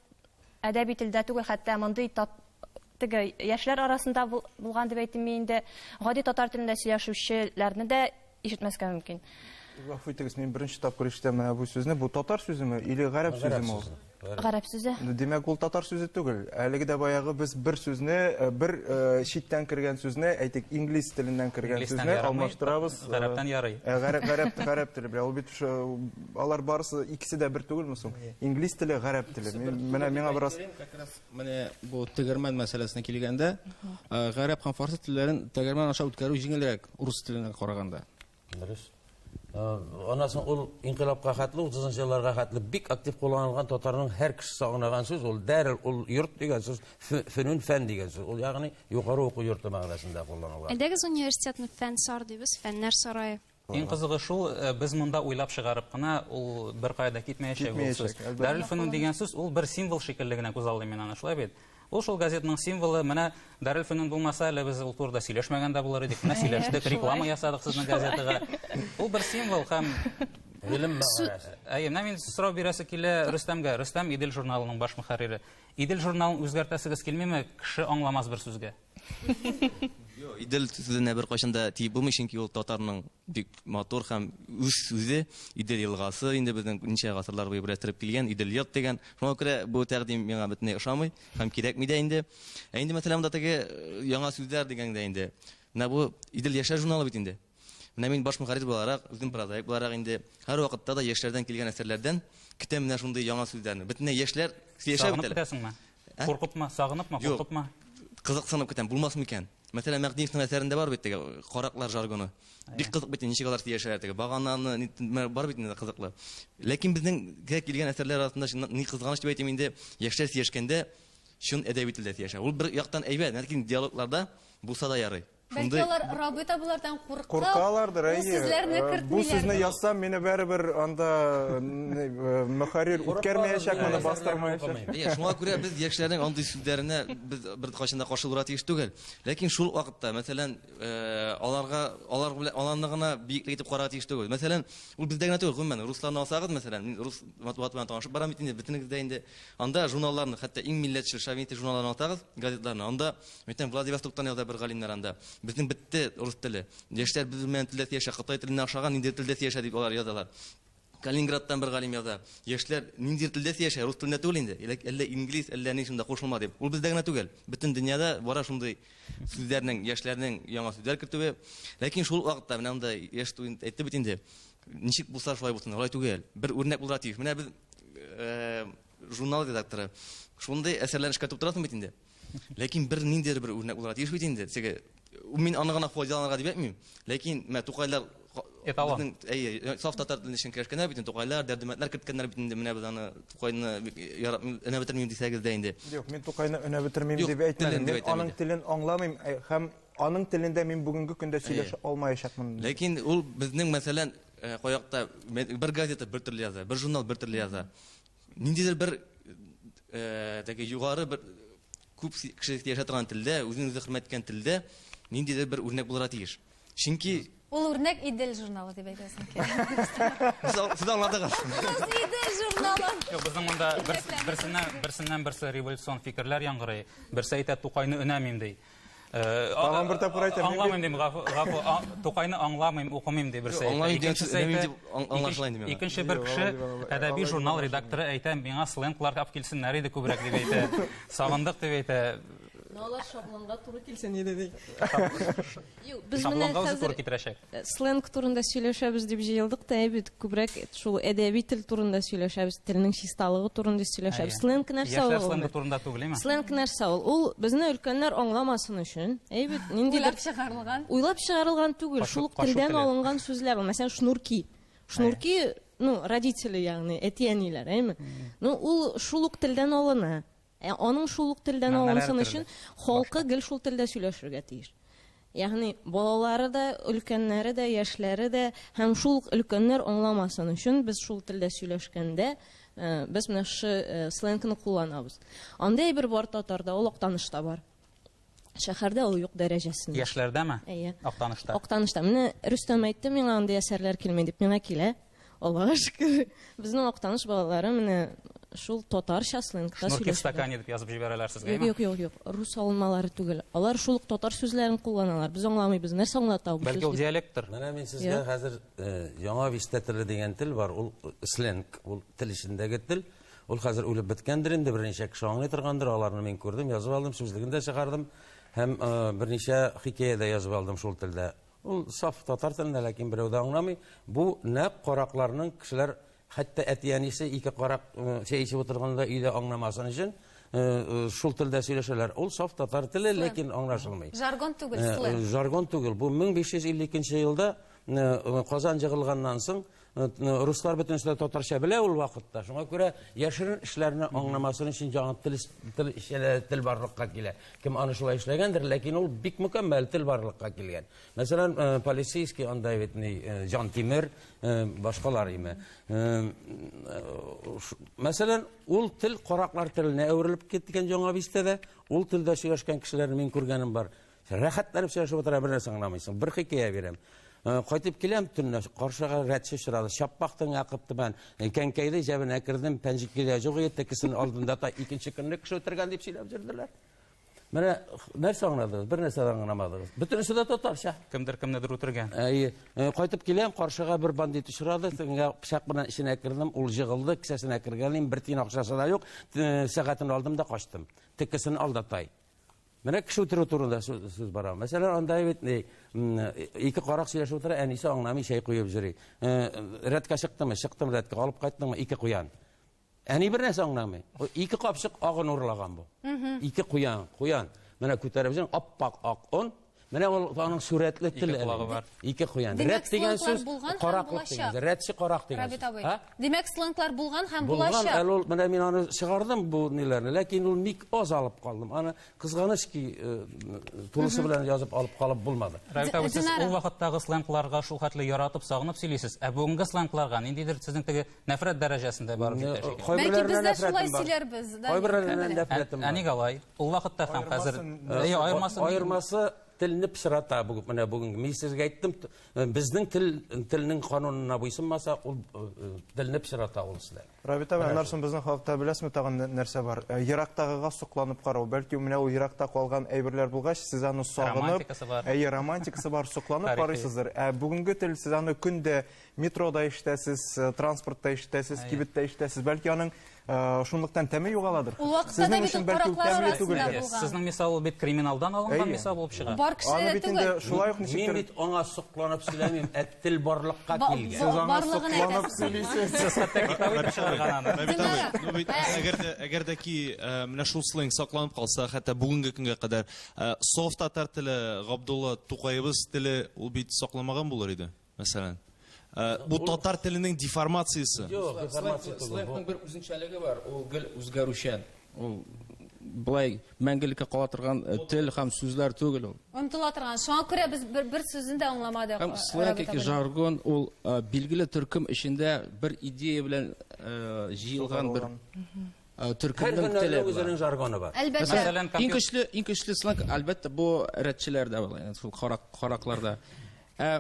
әдәби телдә түгел, хәтта мондый тат, теге яшьләр арасында булган дип әйтим мин инде, гади татар телендә сөйләшүчеләрне дә ишетмәскә мөмкин. Гафу итегез, мин беренче тапкыр ишетәм менә бу сүзне. Бу татар сүземе или гарәп сүземе ул? Гарәп сүзе. Димәк, ул татар сүзе түгел. Әлеге дә баягы без бер сүзне, э, бер э, читтән кергән сүзне, әйтик, инглиз теленнән кергән сүзне алмаштырабыз. Э, гарәптән ярый. Гарәп, гарәп, гарәп теле белән. Ул бит алар барысы икесе дә бер түгелме соң? Инглиз теле, гарәп теле. Менә миңа бераз как раз менә бу тегермән мәсьәләсенә килгәндә, гарәп һәм фарсы телләрен тегермән аша үткәрү җиңелрәк урыс теленә караганда. Дөрес. Аннан соң ул инкыйлабка хәтле, 30 елларга хәтле бик актив кулланылган татарның һәр кешесе аңлаган сүз, ул дәрел, ул йорт дигән сүз, фөнүн фән дигән сүз. Ул ягъни югары уку йорты мәгънәсендә кулланылган. Әйдәгез университетны фән сар дибез, фәннәр сарае. Иң кызыгы шул, э, без монда уйлап чыгарып кына, ул беркая да китмәячәк ул сүз. Дарелфөнүн дигән сүз ул бер символ шикелле генә күзаллыйм мин аны, шулай бит? Ул шул газетның символы, менә Дарелфөнүн булмаса, әле без ул турыда сөйләшмәгән дә булыр идек. Менә сөйләштек, реклама ясадык сезнең газетага. Ул бер символ һәм гыйлем мәгънәсе. Әйе, менә мин сорау бирәсе килә Рөстәмгә. Рөстәм Идел журналының баш мөхәррире. Идел журналын үзгәртәсегез килмиме? Кеше аңламас бер сүзгә. Юк, Идел сүзенә беркайчан да тиеп булмый, чөнки ул татарның бик матур һәм үз сүзе. Идел елгасы инде безнең ничә гасырлар буе берләштереп килгән, Идел йорт дигән. Шуңа күрә бу тәкъдим миңа бөтенләй ошамый һәм кирәкми дә инде. Ә инде мәсәлән монда теге э, яңа сүзләр дигәндә инде. Менә бу Идел яшьләр журналы бит инде. Менә мин баш мөхәррир буларак, үзем прозаик буларак инде һәрвакытта да яшьләрдән килгән әсәрләрдән көтәм менә шундый яңа сүзләрне. Бөтенләй яшьләр сөйләшә бит әле. Сагынып көтәсеңме? Ә? Куркыпмы, сагыныпмы, куркыпмы? Кызыксынып көтәм, булмас микән? Мәсәлән, Мәгъдиевның әсәрендә бар бит теге караклар жаргоны. Бик кызык бит, ничек алар сөйләшәләр теге багананы, бар бит инде кызыклы. Ләкин безнең килгән әсәрләр арасында чыннан ни кызганыч дип әйтим инде, яшьләр сөйләшкәндә чын әдәби телдә сөйләшә. Ул бер яктан әйбәт, ләкин диалогларда булса да ярый. Бәлки алар Рабит абыйлардан куркып, Куркалардыр, бу әйе. сүзләрне Э, Бу кертмиләр. сүзне язсам, мине барыбер анда э, мөхәррир үткәрмәячәк, моны бастырмаячак. Әйе, шуңа күрә без яшьләрнең андый сүзләренә без беркайчан да каршы булырга тиеш түгел. Ләкин шул вакытта, мәсәлән, э, аларга алар белән аларны гына биеклек итеп карарга тиеш түгел. Мәсәлән, ул бездә генә түгел, гомумән, русларны алсагыз, мәсәлән, мин рус матбугаты белән танышып барам бит инде, бөтенегез дә инде анда журналларны, хәтта иң милләтчел, шовинистик журналларны алсагыз, газетларны, анда Әйтәм, Владивостоктан яза бер галимнәр анда. Безнең бетте рус теле. Яшьләр без белмәгән телдә сөйләшә, кытай теленә охшаган ниндидер телдә сөйләшә дип алар язалар. Калининградтан бер галим яза. Яшьләр ниндидер телдә сөйләшә, рус телендә түгел инде. Әллә инглиз, әллә ни шунда кушылма дип. Ул бездә генә түгел. Бөтен дөньяда бара шундый сүзләрнең, яшьләрнең яңа сүзләр кертүе. Ләкин шул вакытта менә монда яшь студент әйтте бит инде. Ничек булса шулай булсын, алай түгел. Бер үрнәк булырга тиеш. Менә без э, журнал редакторы шундый әсәрләрне эшкәртеп утырасың бит инде. Ләкин бер ниндидер бер үрнәк булырга тиеш бит инде. Теге мин аны гына файдаланырга дип әйтмим. Ләкин менә Тукайлар Эталон. Безнең, әйе, саф татар телен өчен көрәшкәннәр бит инде, Тукайлар, Дәрдемәтләр керткәннәр бит инде. Менә без аны Тукайны бик яратмыйм, өнәп бетермим дисәгез дә инде. Юк, мин Тукайны өнәп бетермим Юк, дип әйтмәдем. телен дип Мин әйтәм аның инде. телен аңламыйм э, һәм аның телендә мин бүгенге көндә сөйләшә алмаячакмын. Ләкин ул безнең, мәсәлән, э, каякта бер газета бер төрле яза, бер журнал бер төрле яза. Ниндидер бер э, теге югары бер күп кеше яшә торган телдә, үзен үзе хөрмәт иткән телдә ниндидер бер үрнәк булырга тиеш. Чөнки Ул үрнәк Идел журналы дип әйтәсең килә. Сез аңладыгыз. Идел журналы. Юк, безнең монда берсеннән берсеннән берсе революцион фикерләр яңгырый. Берсе әйтә Тукайны өнәмим ди. Э, Тагын бер тапкыр әйтәм. Аңламыйм дим, гафу, гафу, Тукайны аңламыйм, укымыйм ди берсе. Аңламыйм дигән сүз өнәмим дип аңлашыла инде миңа. Икенче бер кеше әдәби журнал редакторы әйтә, миңа сленглар алып килсеннәр иде күбрәк дип әйтә. Сагындык дип әйтә. Но алар шаблонга туры килсен иде ди. Юк, без менә Шаблонга үзе хәзер туры китерәчәк. э, сленг турында сөйләшәбез дип җыелдык та, ә бит күбрәк шул әдәби тел турында сөйләшәбез, телнең чисталыгы турында сөйләшәбез. Әйе. Сленг нәрсә ул? Яшьләр сленгы турында түгел, әйме? Сленг нәрсә ул? Ул безне өлкәннәр аңламасын өчен, әй бит ниндидер Уйлап чыгарылган. Уйлап чыгарылган түгел, Кашу- шул ук кашу телдән теле. алынган сүзләр ул. Мәсәлән, шнурки. Шнурки, ну, родители, ягъни әти-әниләр, әйме? Ну, ул шул ук телдән алына. Ә аның шул ук телдән Мәгънәләре алынсын төрле. өчен халкы гел шул телдә сөйләшергә тиеш. Ягъни балалары да, өлкәннәре дә, яшьләре дә һәм шул ук өлкәннәр аңламасын өчен без шул телдә сөйләшкәндә э, без менә шушы э, сленгны кулланабыз. Андый әйбер бар татарда, ул Актанышта бар. Шәһәрдә ул юк дәрәҗәсендә. Яшьләрдәме? Әйе. Актанышта. Актанышта. Менә Рөстәм әйтте миңа андый әсәрләр килми дип. Миңа килә. Аллага шөкер. Безнең Актаныш балалары менә шул татарча сленгта Шнурки в сөйләшәләр. стакане дип язып җибәрәләр сезгә, Юк, әйме? юк, юк, юк. Рус алынмалары түгел. Алар шул ук татар сүзләрен кулланалар. Без аңламыйбыз. Нәрсә аңлата бу Бәлки сүз ул дип. диалекттыр. Менә мин сезгә Юк. хәзер э, яңа бистә теле дигән тел бар. Ул сленг, ул тел эчендәге тел. Ул хәзер үлеп беткәндер инде, берничә кеше аңлый торгандыр. Аларны мин күрдем, язып алдым, сүзлеген дә чыгардым һәм э, берничә хикәя дә язып алдым шул телдә. Ул саф татар телендә, ләкин берәү дә аңламый. Бу нәкъ каракларның кешеләр хәтта әти-әнисе ике карак э, чәй эчеп утырганда өйдә аңламасын өчен э, э, шул телдә сөйләшәләр. Ул саф татар теле, ләкин аңлашылмый. Жаргон түгел, Э, сленг. Жаргон түгел. Бу 1552 елда э, Казан җыгылганнан соң э, руслар бөтенесе дә татарча белә ул вакытта. Шуңа күрә яшерен эшләрне аңламасын өчен яңа тел тел эшләре- тел барлыкка килә. Кем аны шулай эшләгәндер, ләкин ул бик мөкәммәл тел барлыкка килгән. Мәсәлән, э, полицейский анда бит ни э, Җан Тимер, э, башкалар име. Э, э, Мәсәлән, ул тел караклар теленә әверелеп киткән яңа бистәдә. Ул телдә сөйләшкән кешеләрне мин күргәнем бар. Рәхәтләнеп сөйләшеп утыра, бер нәрсә аңламыйсың. Бер хикәя бирәм. Э, Кайтып киләм төнлә, каршыга рәтче очрады. Чаппактың акып түбән. Кәнкәйде җәбенә кердем, пәнҗиккә юк иде, текесен алдында та икенче көнне кеше үтергән дип сөйләп йөрделәр. Менә нәрсә аңладыгыз? Бер нәрсә дә аңламадыгыз. Бөтенесе дә татарча. Кемдер кемнедер үтергән. Әйе, э, кайтып киләм, каршыга бер бандит очрады, тегеңә пычак белән эченә кердем, ул җыгылды, кесәсенә кергән идем, бер тиен акчасы да юк, э, сәгатен алдым да качтым. Текесен алдатай. Менә кеше үтерү турында сүз сүз бара. Мәсәлән, анда бит ни, м, ике карак сөйләшеп утыра, әнисе аңламый чәй куеп йөри. Э, Рәткә чыктымы? Чыктым рәткә, алып кайттыңмы? Ике куян. Әни бер нәрсә аңламый. О, Ике капчык агын урлаган бу. Ике куян, куян. Менә күтәреп җөргән ап-ак ак он. Менә ул аның сурәтле Ике теле. колагы бар. Ике куян. Димәк, Рәт дигән сленглар сүз булган һәм караклык дигән булачак. сүз. Рәтче карак дигән Рабит сүз. абый. Ә? Димәк, сленглар булган һәм Булган, булачак. әле ул менә мин аны чыгардым бу ниләрне, ләкин ул бик аз алып калдым. Аны кызганыч ки, э, тулысы белән язып алып калып булмады. Рабит абый, сез Динара. ул вакыттагы сленгларга шул хәтле яратып, сагынып сөйлисез. Ә бүгенге сленгларга ниндидер сезнең теге нәфрәт дәрәҗәсендә барып җитә шикелле. Бәлки Кайберләренә без дә шулай нәфрәтем бар. сөйләрбез. да, Кайберләренә Камилә? нәфрәтем Ә бар. нигә алай? Ул вакытта һәм хәзер Аермасын- Әйе, аермасы ни? Аермасы телне пычрата бүген менә бүгенге. Мин сезгә әйттем, т- безнең тел телнең канунына буйсынмаса, ул э, телне пычрата ул сездә. Рабит абый, аннан соң безнең халыкта беләсезме тагын нәрсә бар? Э, Ерактагыга сокланып карау. Бәлки менә ул еракта калган әйберләр булгач, сез аны сагынып, Романтикасы бар. Әйе, романтикасы бар, сокланып Тарихи. карыйсыздыр. Ә бүгенге тел сез аны көндә метрода ишетәсез, э, транспортта ишетәсез, Әйе. кибеттә ишетәсез. Бәлки аның э, шунлыктан тәме югаладыр. Ул вакытта да Сезнең бит өчен ул бәлки ул караклар тәмле арасында түгелдер. булган. Сезнең мисал ул бит криминалдан алынган Әйе. мисал булып чыга. Бар кешеләр Аны дә бит инде түгел. шулай ук Мин ничектер бит аңа сокланып сөйләмим, ә тел барлыкка Ба- килгән. Сез аңа Барлыгын сокланып әйтәсез. сөйлисез. Сез хәтта китап итеп чыгарган аны. Рабит Динара, абый, ну бит әгәр дә әгәр дә ки э, менә шул сленг сакланып калса, хәтта бүгенге көнгә кадәр э, соф татар теле, Габдулла Тукаебыз теле ул бит сакламаган булыр иде, мәсәлән. Э, Бу татар теленең деформациясе. Юк, деформация түгел. Бу- Сленгның бер үзенчәлеге бар, ул гел үзгәрүчән. Ул былай мәңгелеккә кала торган э, тел һәм сүзләр түгел ул. Онытыла торган. Шуңа күрә без бер, бер сүзен дә аңламадык. Һәм э, сленг Рабит яки абый. жаргон ул э, билгеле төркем эчендә бер идея белән э, җыелган бер э, Һәр төркемнең теле һөнәрнең була. үзенең жаргоны бар. Әлбәттә. Мәсәлән, Иң компьютер көчле, иң көчле сленг әлбәттә бу рәтчеләрдә була, ягъни шул карак каракларда. Ә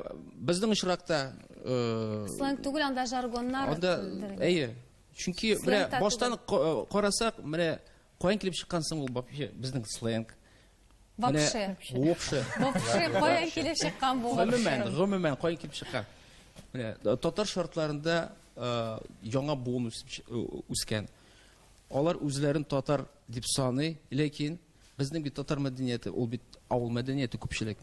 безнең очракта э, Сленг түгел, анда жаргоннар. анда әйе. Чөнки Сленг менә та баштан ка- карасак, менә каян килеп чыккан соң ул вообще безнең сленг? Вообще. Вообще. Вообще, каян килеп чыккан бу? Гомумән, гомумән каян килеп чыккан? Менә татар шартларында э, яңа буын үсеп чи- үскән. Алар үзләрен татар дип саный, ләкин Безнең бит татар мәдәнияте, ул бит авыл мәдәнияте күпчелек.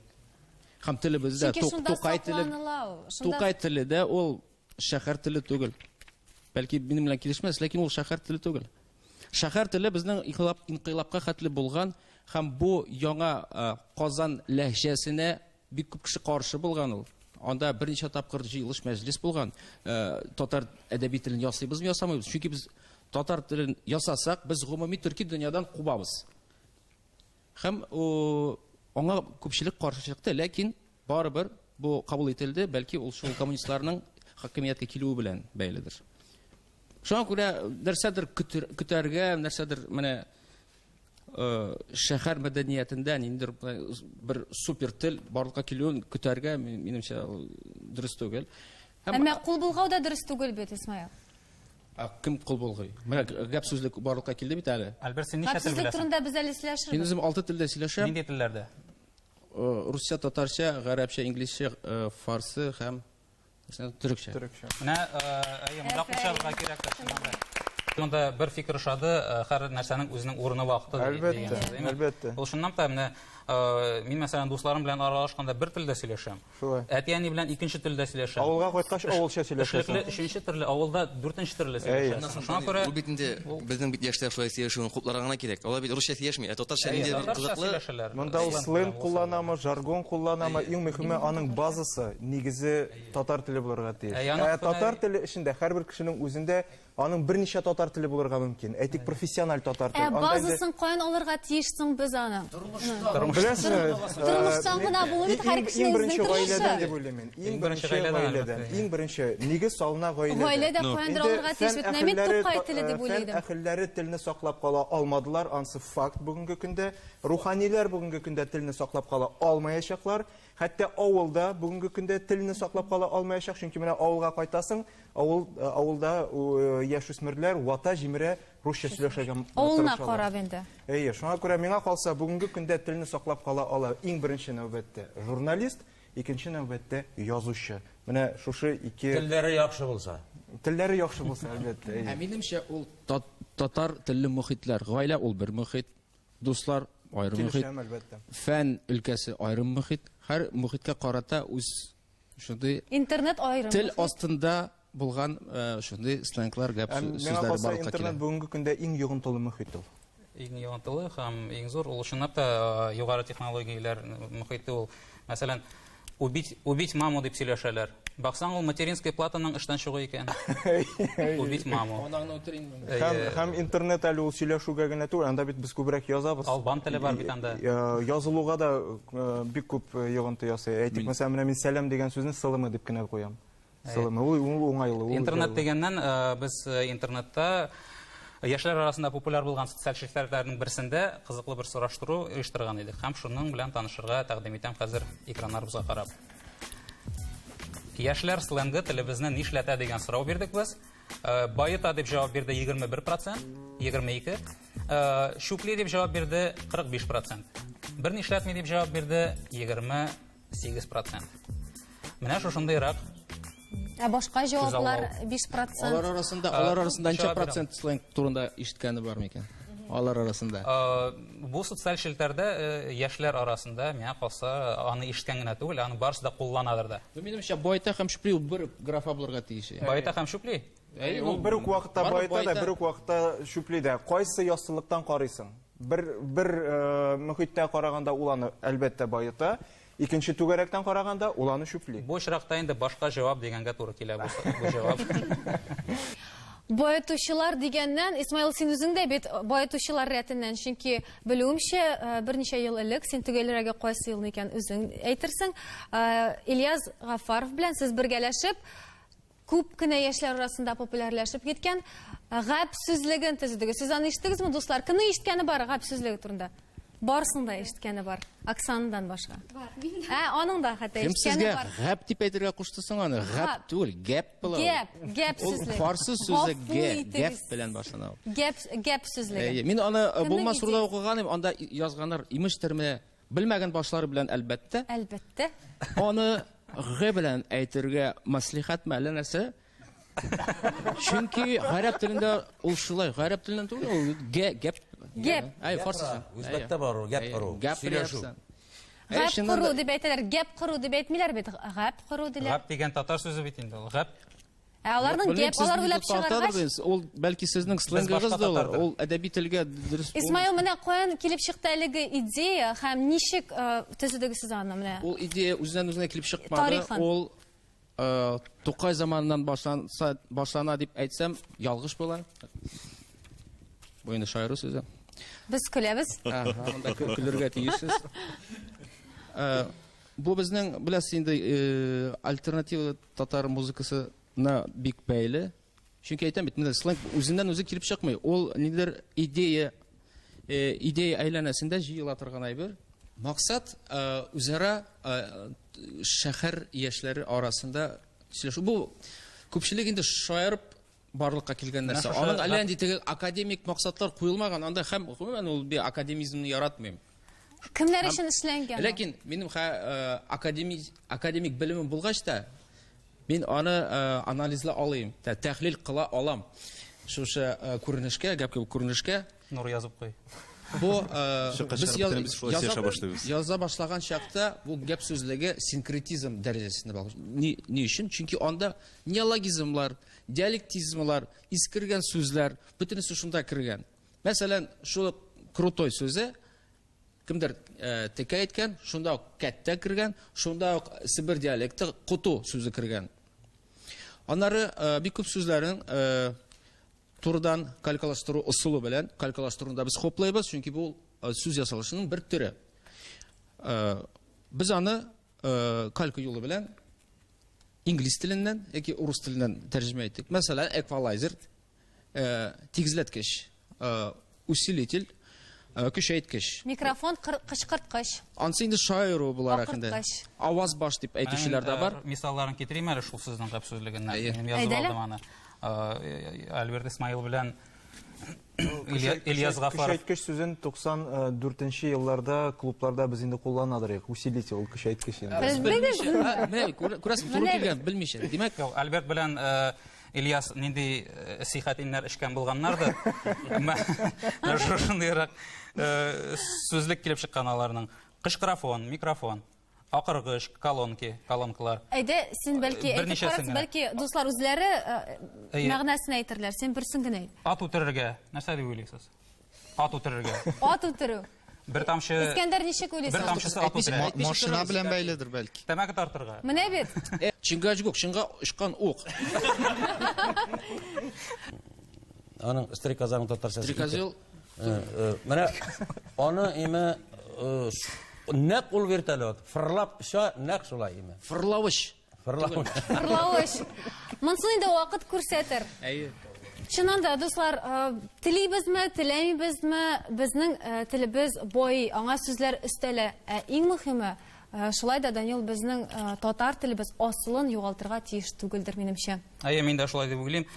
Һәм телебездә Чөнки шунда Тукай теле, сакланыла ул. Шунда Тукай теле дә ул шәһәр теле түгел. Бәлки минем белән килешмәс, ләкин ул шәһәр теле түгел. Шәһәр теле безнең инкыйлаб, инкыйлабка хәтле булган һәм бу яңа э, Казан ләһҗәсенә бик күп кеше каршы булган ул. Анда берничә тапкыр җыелыш мәҗлес булган. Э, татар әдәби телен ясыйбызмы, ясамыйбыз? Чөнки без татар телен ясасак, без гомуми төрки дөньядан кубабыз. Һәм аңа күпчелек каршы чыкты, ләкин барыбер бу кабул ителде, бәлки ул шул коммунистларның хакимияткә килүе белән бәйледер. Шуңа күрә нәрсәдер көтәргә, нәрсәдер менә шәһәр мәдәниятендә ниндидер бер супер тел барлыкка килүен көтәргә, минемчә, дөрес түгел. Әмма кул болгау да дөрес түгел бит, Исмаил. Ә кем кул болгый? Менә гәп сүзлек барлыкка килде бит әле. Альберт, син ничә тел Гәп сүзлек беләсең? турында без әле сөйләшербез. Мин үзем 6 телдә сөйләшәм. Нинди телләрдә? Русча, татарча, гарәпчә, инглизчә, фарсы һәм төрекчә. Төрекчә. Менә, әйе, монда кул чабырга кирәк тә, чыннан да. Монда бер фикер ошады, һәр нәрсәнең үзенең урыны вакыты Әлбәттә, әлбәттә. Ул чыннан да менә мин мәсәлән дусларым белән аралашканда бер телдә сөйләшәм. Шулай. Әти-әни белән икенче телдә сөйләшәм. Авылга кайткач авылча сөйләшәсең. Эшлекле өченче төрле, авылда дүртенче төрле сөйләшәсең. Шуңа күрә Ул бит инде безнең бит яшьләр шулай сөйләшүен хупларга гына кирәк. Алар бит русча сөйләшми, ә татарча Әйе, ниндидер бер татарча кызыклы сөйләшәләр. Монда ул сленг кулланамы, жаргон кулланамы, иң мөһиме аның базасы, нигезе татар теле булырга тиеш. Ә Ә татар теле эчендә һәрбер кешенең үзендә Аның берничә татар теле булырга мөмкин. Әйтик, профессиональ татар теле. Ә базасын каян алырга тиеш соң без аның? Беләсезме? Тормыштан гына булу бит һәр кешенең Иң беренче үзенең гаиләдән тормышы. дип уйлыйм мин. Иң беренче гаиләдән. Иң беренче нигез салына гаиләдә. Гаиләдә каяндыр алырга тиеш бит. Менә мин Тукай теле дип уйлый идем. Фән әһелләре телне саклап кала алмадылар, ансы факт бүгенге көндә. Руханиләр бүгенге көндә телне саклап кала алмаячаклар. Хәтта авылда бүгенге көндә телне саклап кала алмаячак, чөнки менә авылга кайтасың, авыл э, авылда э, яшүсмерләр вата җимерә русча сөйләшергә Авылына тырышалар. карап инде. Әйе, шуңа күрә миңа калса, бүгенге көндә телне саклап кала ала иң беренче нәүбәттә журналист, икенче нәүбәттә язучы. Менә шушы ике Телләре яхшы булса. Телләре яхшы булса, әлбәттә. Ә минемчә, ул татар телле мохитләр, гаилә ул бер мохит, Дуслар аерым мохит. Килешәм, әлбәттә. Фән өлкәсе аерым мохит. Һәр мохиткә карата үз шундый Интернет аерым тел мохит. астында булган э, шундый сленглар, гәп Ә миңа сүзләре калса, барлыкка килә. интернет бүгенге көндә иң йогынтылы мохит ул. Иң йогынтылы һәм иң зур ул чынлап та э, югары технологияләр мохите ул. Мәсәлән, убить, убить маму дип сөйләшәләр. Баксаң, ул материнская платаның эштән чыгуы икән. Убить маму. Анаңны үтерим. Һәм, һәм интернет әле ул сөйләшүгә генә түгел, анда бит без күбрәк язабыз. Албан теле бар бит анда. Э, Язылуга да э, бик күп э, йогынты ясый. Әйтик, мәсәлән, менә мин сәлам дигән сүзне сылымы дип кенә куям. Сылымы. Ул, ул уңайлы. Ул Интернет җайлы. дигәннән, э, без э, интернетта яшьләр арасында популяр булган социаль челтәрләрнең берсендә кызыклы бер сораштыру оештырган идек. Һәм шуның белән танышырга тәкъдим итәм хәзер экраннарыбызга карап. Яшьләр сленгы телебезне нишләтә дигән сорау бирдек без. Э, Баета дип җавап бирде 21%, 22. Э, Чүпли дип җавап бирде 45%. Бер нишләтми дип җавап бирде 28%. Менә шушындыйрак Ә башка җаваплар 5%. Алар арасында, алар арасында ничә җавап бирәм. процент сленг турында ишеткәне бар микән? Алар арасында. Бу социаль челтәрдә э, яшьләр арасында, миңа калса, аны ишеткән генә түгел, аны барысы да кулланадыр да. Ну, минемчә, байта һәм чүпли ул бер графа булырга тиеш. Байта һәм чүпли? Әй, Ул бер үк вакытта барлык байта да, бер үк вакытта чүпли дә. Кайсы яссылыктан карыйсың? Бер бер э, мөхиттә караганда ул аны әлбәттә баета, икенче түгәрәктән караганда ул аны чүпли. Бу очракта инде башка җавап дигәнгә туры килә бу, бу җавап. Баетучылар дигәннән, Исмаил, син үзең дә бит баетучылар рәтеннән, чөнки белүемчә, э, берничә ел элек, син төгәлрәге кайсы елны икән үзең әйтерсең, э, Ильяз Гафаров белән сез бергәләшеп күп кенә яшьләр арасында популярләшеп киткән гәп сүзлеген төзедегез. Сез аны ишеттегезме, дуслар? Кемнең ишеткәне бар гәп сүзлеге турында? Барысын да ишеткәне бар. Оксанадан башка. Бар. Ә, аның да хәтта Кем ишеткәне сезгә бар. гәп дип әйтергә кушты соң аны? Гәп Гәп. түгел, гәп була. ул. Гәп, гәп Ул сүзлеге. фарсы сүзе Гафу гэ, гәп итегез. белән башлана ул. Гәп, гәп сүзлеге. Әйе, мин аны э, Кемнең булмас турыда идеясе? укыган идем, анда язганнар имештер менә белмәгән башлары белән әлбәттә. Әлбәттә. Аны г белән әйтергә мәслихәтме әллә нәрсә? Чөнки гарәп телендә ул шулай, гарәп теленнән түгел, ул г, гәп. Гәп. Әй, фарсыча. Үзбәктә бар ул, гәп кору. Гәп Сөйләшү. Гәп кору дип әйтәләр, гәп кору дип әйтмиләр бит. Гәп кору диләр. Гәп дигән татар сүзе бит инде ул. Гәп. Ә аларның гәп, алар уйлап чыгаргач. Ул бәлки сезнең сленгыгыз да ул, ул әдәби телгә дөрес. Исмаил, менә каян килеп чыкты әлеге идея һәм ничек төзедегез сез аны менә? Ул идея үзеннән үзенә килеп чыкмады. Ул Тукай заманыннан башланса, башлана дип әйтсәм, ялгыш була. Бу инде шаяру сүзе. Без көләбез. Ага, монда көлергә тиешсез. Бу безнең, беләсез инде, альтернатива татар музыкасына бик бәйле. Чөнки әйтәм бит, менә сленг үзеннән үзе килеп чыкмый. Ул ниндидер идея, идея әйләнәсендә җыела торган әйбер. Максат үзара шәһәр яшьләре арасында сөйләшү. Бу күпчелек инде шаярып барлыкка килгән нәрсә. Аның әллә нинди теге академик максатлар куелмаган анда һәм гомумән ул би академизмны яратмыйм. Кемнәр өчен эшләнгән? Ләкин минем академик белемем булгач та, мин аны анализлай алыйм, тәхлил кыла алам. Шушы күренешкә, гәп кебек күренешкә. Нур язып куй. Бу без яза башлаган чакта бу гәп сүзлеге синкретизм дәрәҗәсендә булган. Ни өчен? Чөнки анда неологизмлар, диалектизмлар, искергән сүзләр, бөтенесе шунда кергән. Мәсәлән, шул крутой сүзе кемдер текә әйткән, шунда ук кәттә кергән, шунда ук Себер диалекты куту сүзе кергән. Аннары бик күп сүзләрнең турыдан калькалаштыру ысулы белән калькалаштыруны да без хуплыйбыз, чөнки бу сүз ясалышының бер төре. Без аны калька юлы белән инглиз теленнән яки урыс теленнән тәрҗемә иттек. Мәсәлән, эквалайзер, тигезләткеч, усилитель, көчәйткеч. Микрофон кычкырткыч. Ансы инде шаяру буларак инде. Аваз баш дип әйтүчеләр дә бар. Мисалларын китерим әле шул сезнең гәп сүзлегеннән. Мин язып алдым аны. Альберт Исмаил белән Ильяс Гафаров. Көчәйткеч сүзен 94 елларда клубларда без инде кулланадыр идек. Усилитель ул көчәйткеч инде. Белмичә. Менә күрәсең, туры килгән, белмичә. Димәк, Альберт белән Ильяс нинди сихәтиннәр эчкән булганнардыр. Әмма шушындыйрак сүзлек килеп чыккан аларның. Кычкырафон, микрофон, акыргыч, колонки, колонкалар. Әйдә, син бәлки әйтеп карарсың, бәлки дуслар үзләре мәгънәсен әйтерләр. Син берсен генә әйт. Ат үтерергә. Нәрсә дип уйлыйсыз? Ат үтерергә. Ат үтерү. Бер тамчы Искәндәр ничек уйлыйсың? Бер тамчысы ат үтерә. Машина белән бәйледер бәлки. Тәмәке тартырга. Менә бит. Чингачгук, чынга очкан ук. Аның стрекозаның татарчасы. Стрекозил. Менә аны име нәкъ ул вертолет. Фырлап оча, нәкъ шулай име. Фырлавыч. Фырлавыч. Фырлавыч. Монсын инде вакыт күрсәтер. Әйе. Чыннан да, дуслар, телибезме, теләмибезме, безнең телебез бай, аңа сүзләр өстәлә. Ә иң мөһиме, шулай да, Данил, безнең татар телебез асылын югалтырга тиеш түгелдер, минемчә. Әйе, мин дә шулай дип уйлыйм.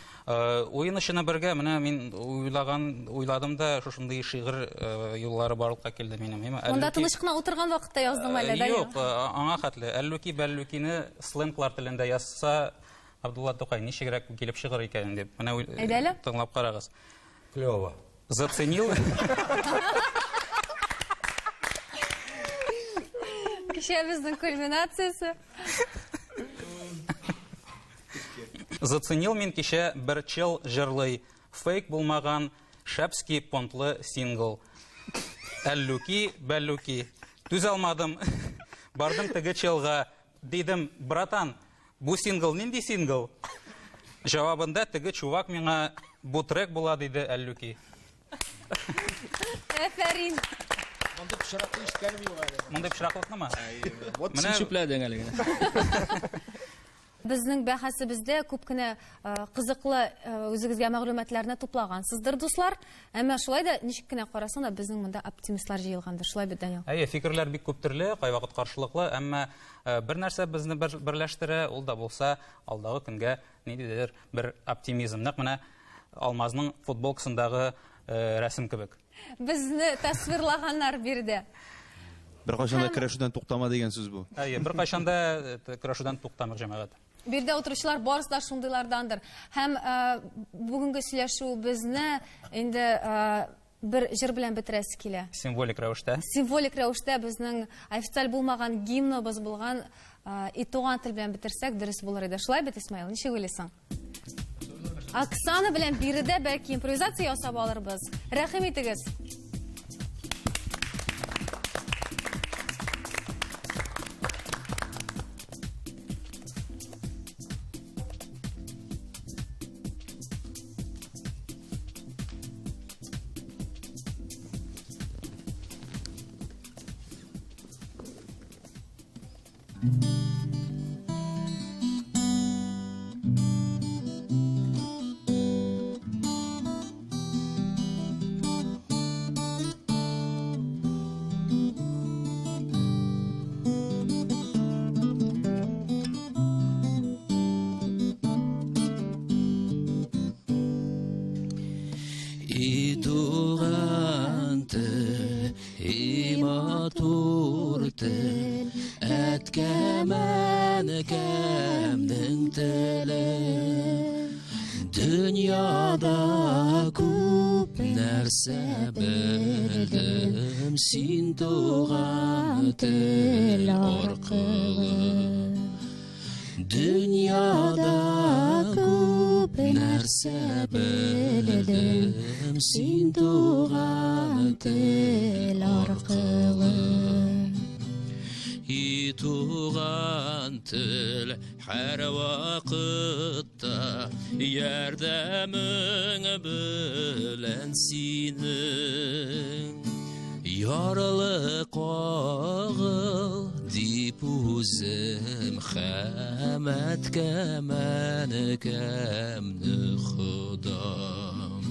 Уен өчен бергә менә мин уйлаган, уйладым да шушындый шигырь юллары барлыкка килде минем. Монда тыныч кына утырган вакытта яздың әллә, Данил? Юк, аңа хәтле. Әллүки-бәллүкине сленглар телендә язса, Абдулла Тукай ничегрәк килеп чыгыр икән дип. Менә тыңлап карагыз. Клево. Заценил. Кичәбезнең кульминациясе. Заценил мин кичә бер чел җырлый. Фейк булмаган шәпски понтлы сингл. Әллүки, бәллүки. Түз алмадым. Бардым теге челга. Дидем, братан, бу сингл нинди сингл? Җавабында теге чувак миңа бу трек була диде Әллүки. Әфәрин. Мондый пычракны ишеткәнем юк әле. Мондый пычраклыкнымы? Вот син чүпләдең әле генә. Безнең бәхәсебездә күп кенә кызыклы үзегезгә мәгълүматларны туплагансыздыр, дуслар. Әмма шулай да ничек кенә карасаң да, безнең монда оптимистлар җыелгандыр. Шулай бит, Данил? Әйе, фикерләр бик күп төрле, кайвакыт каршылыклы, әмма бер нәрсә безне берләштерә, ул да булса алдагы көнгә ниндидер бер оптимизм. Нәкъ менә Алмазның футболкасындагы рәсем кебек. Безне тасвирлаганнар биредә. Беркайчан да көрәшүдән туктама дигән сүз бу. Әйе, беркайчан да көрәшүдән туктамыйк, җәмәгать. Биредә утыручылар барысы да шундыйлардандыр. Һәм бүгенге сөйләшүебезне инде бер җыр белән бетерәсе килә. Символик рәвештә. Символик рәвештә безнең официаль булмаган гимныбыз булган И туган тел белән бетерсәк, дөрес булыр иде. Шулай бит, Исмаил, ничек уйлыйсың? Оксана белән биредә бәлки импровизация ясап алырбыз. Рәхим итегез. И туган тел, И матур тел, әткәм-әнкәмнең теле. Дөньяда күп нәрсә белдем, син туган тел аркылы. Дөньяда күп нәрсә белдем, син туган тел аркылы. И туган тел һәр вакытта ярдәмең белән синең. Ярлы кагыл дип үзем һәм әткәм әнкәмне Ходам.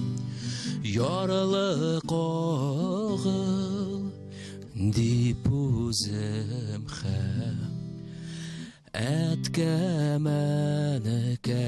Ярлы кагыл дип үзем һәм әткәм әнкәмне.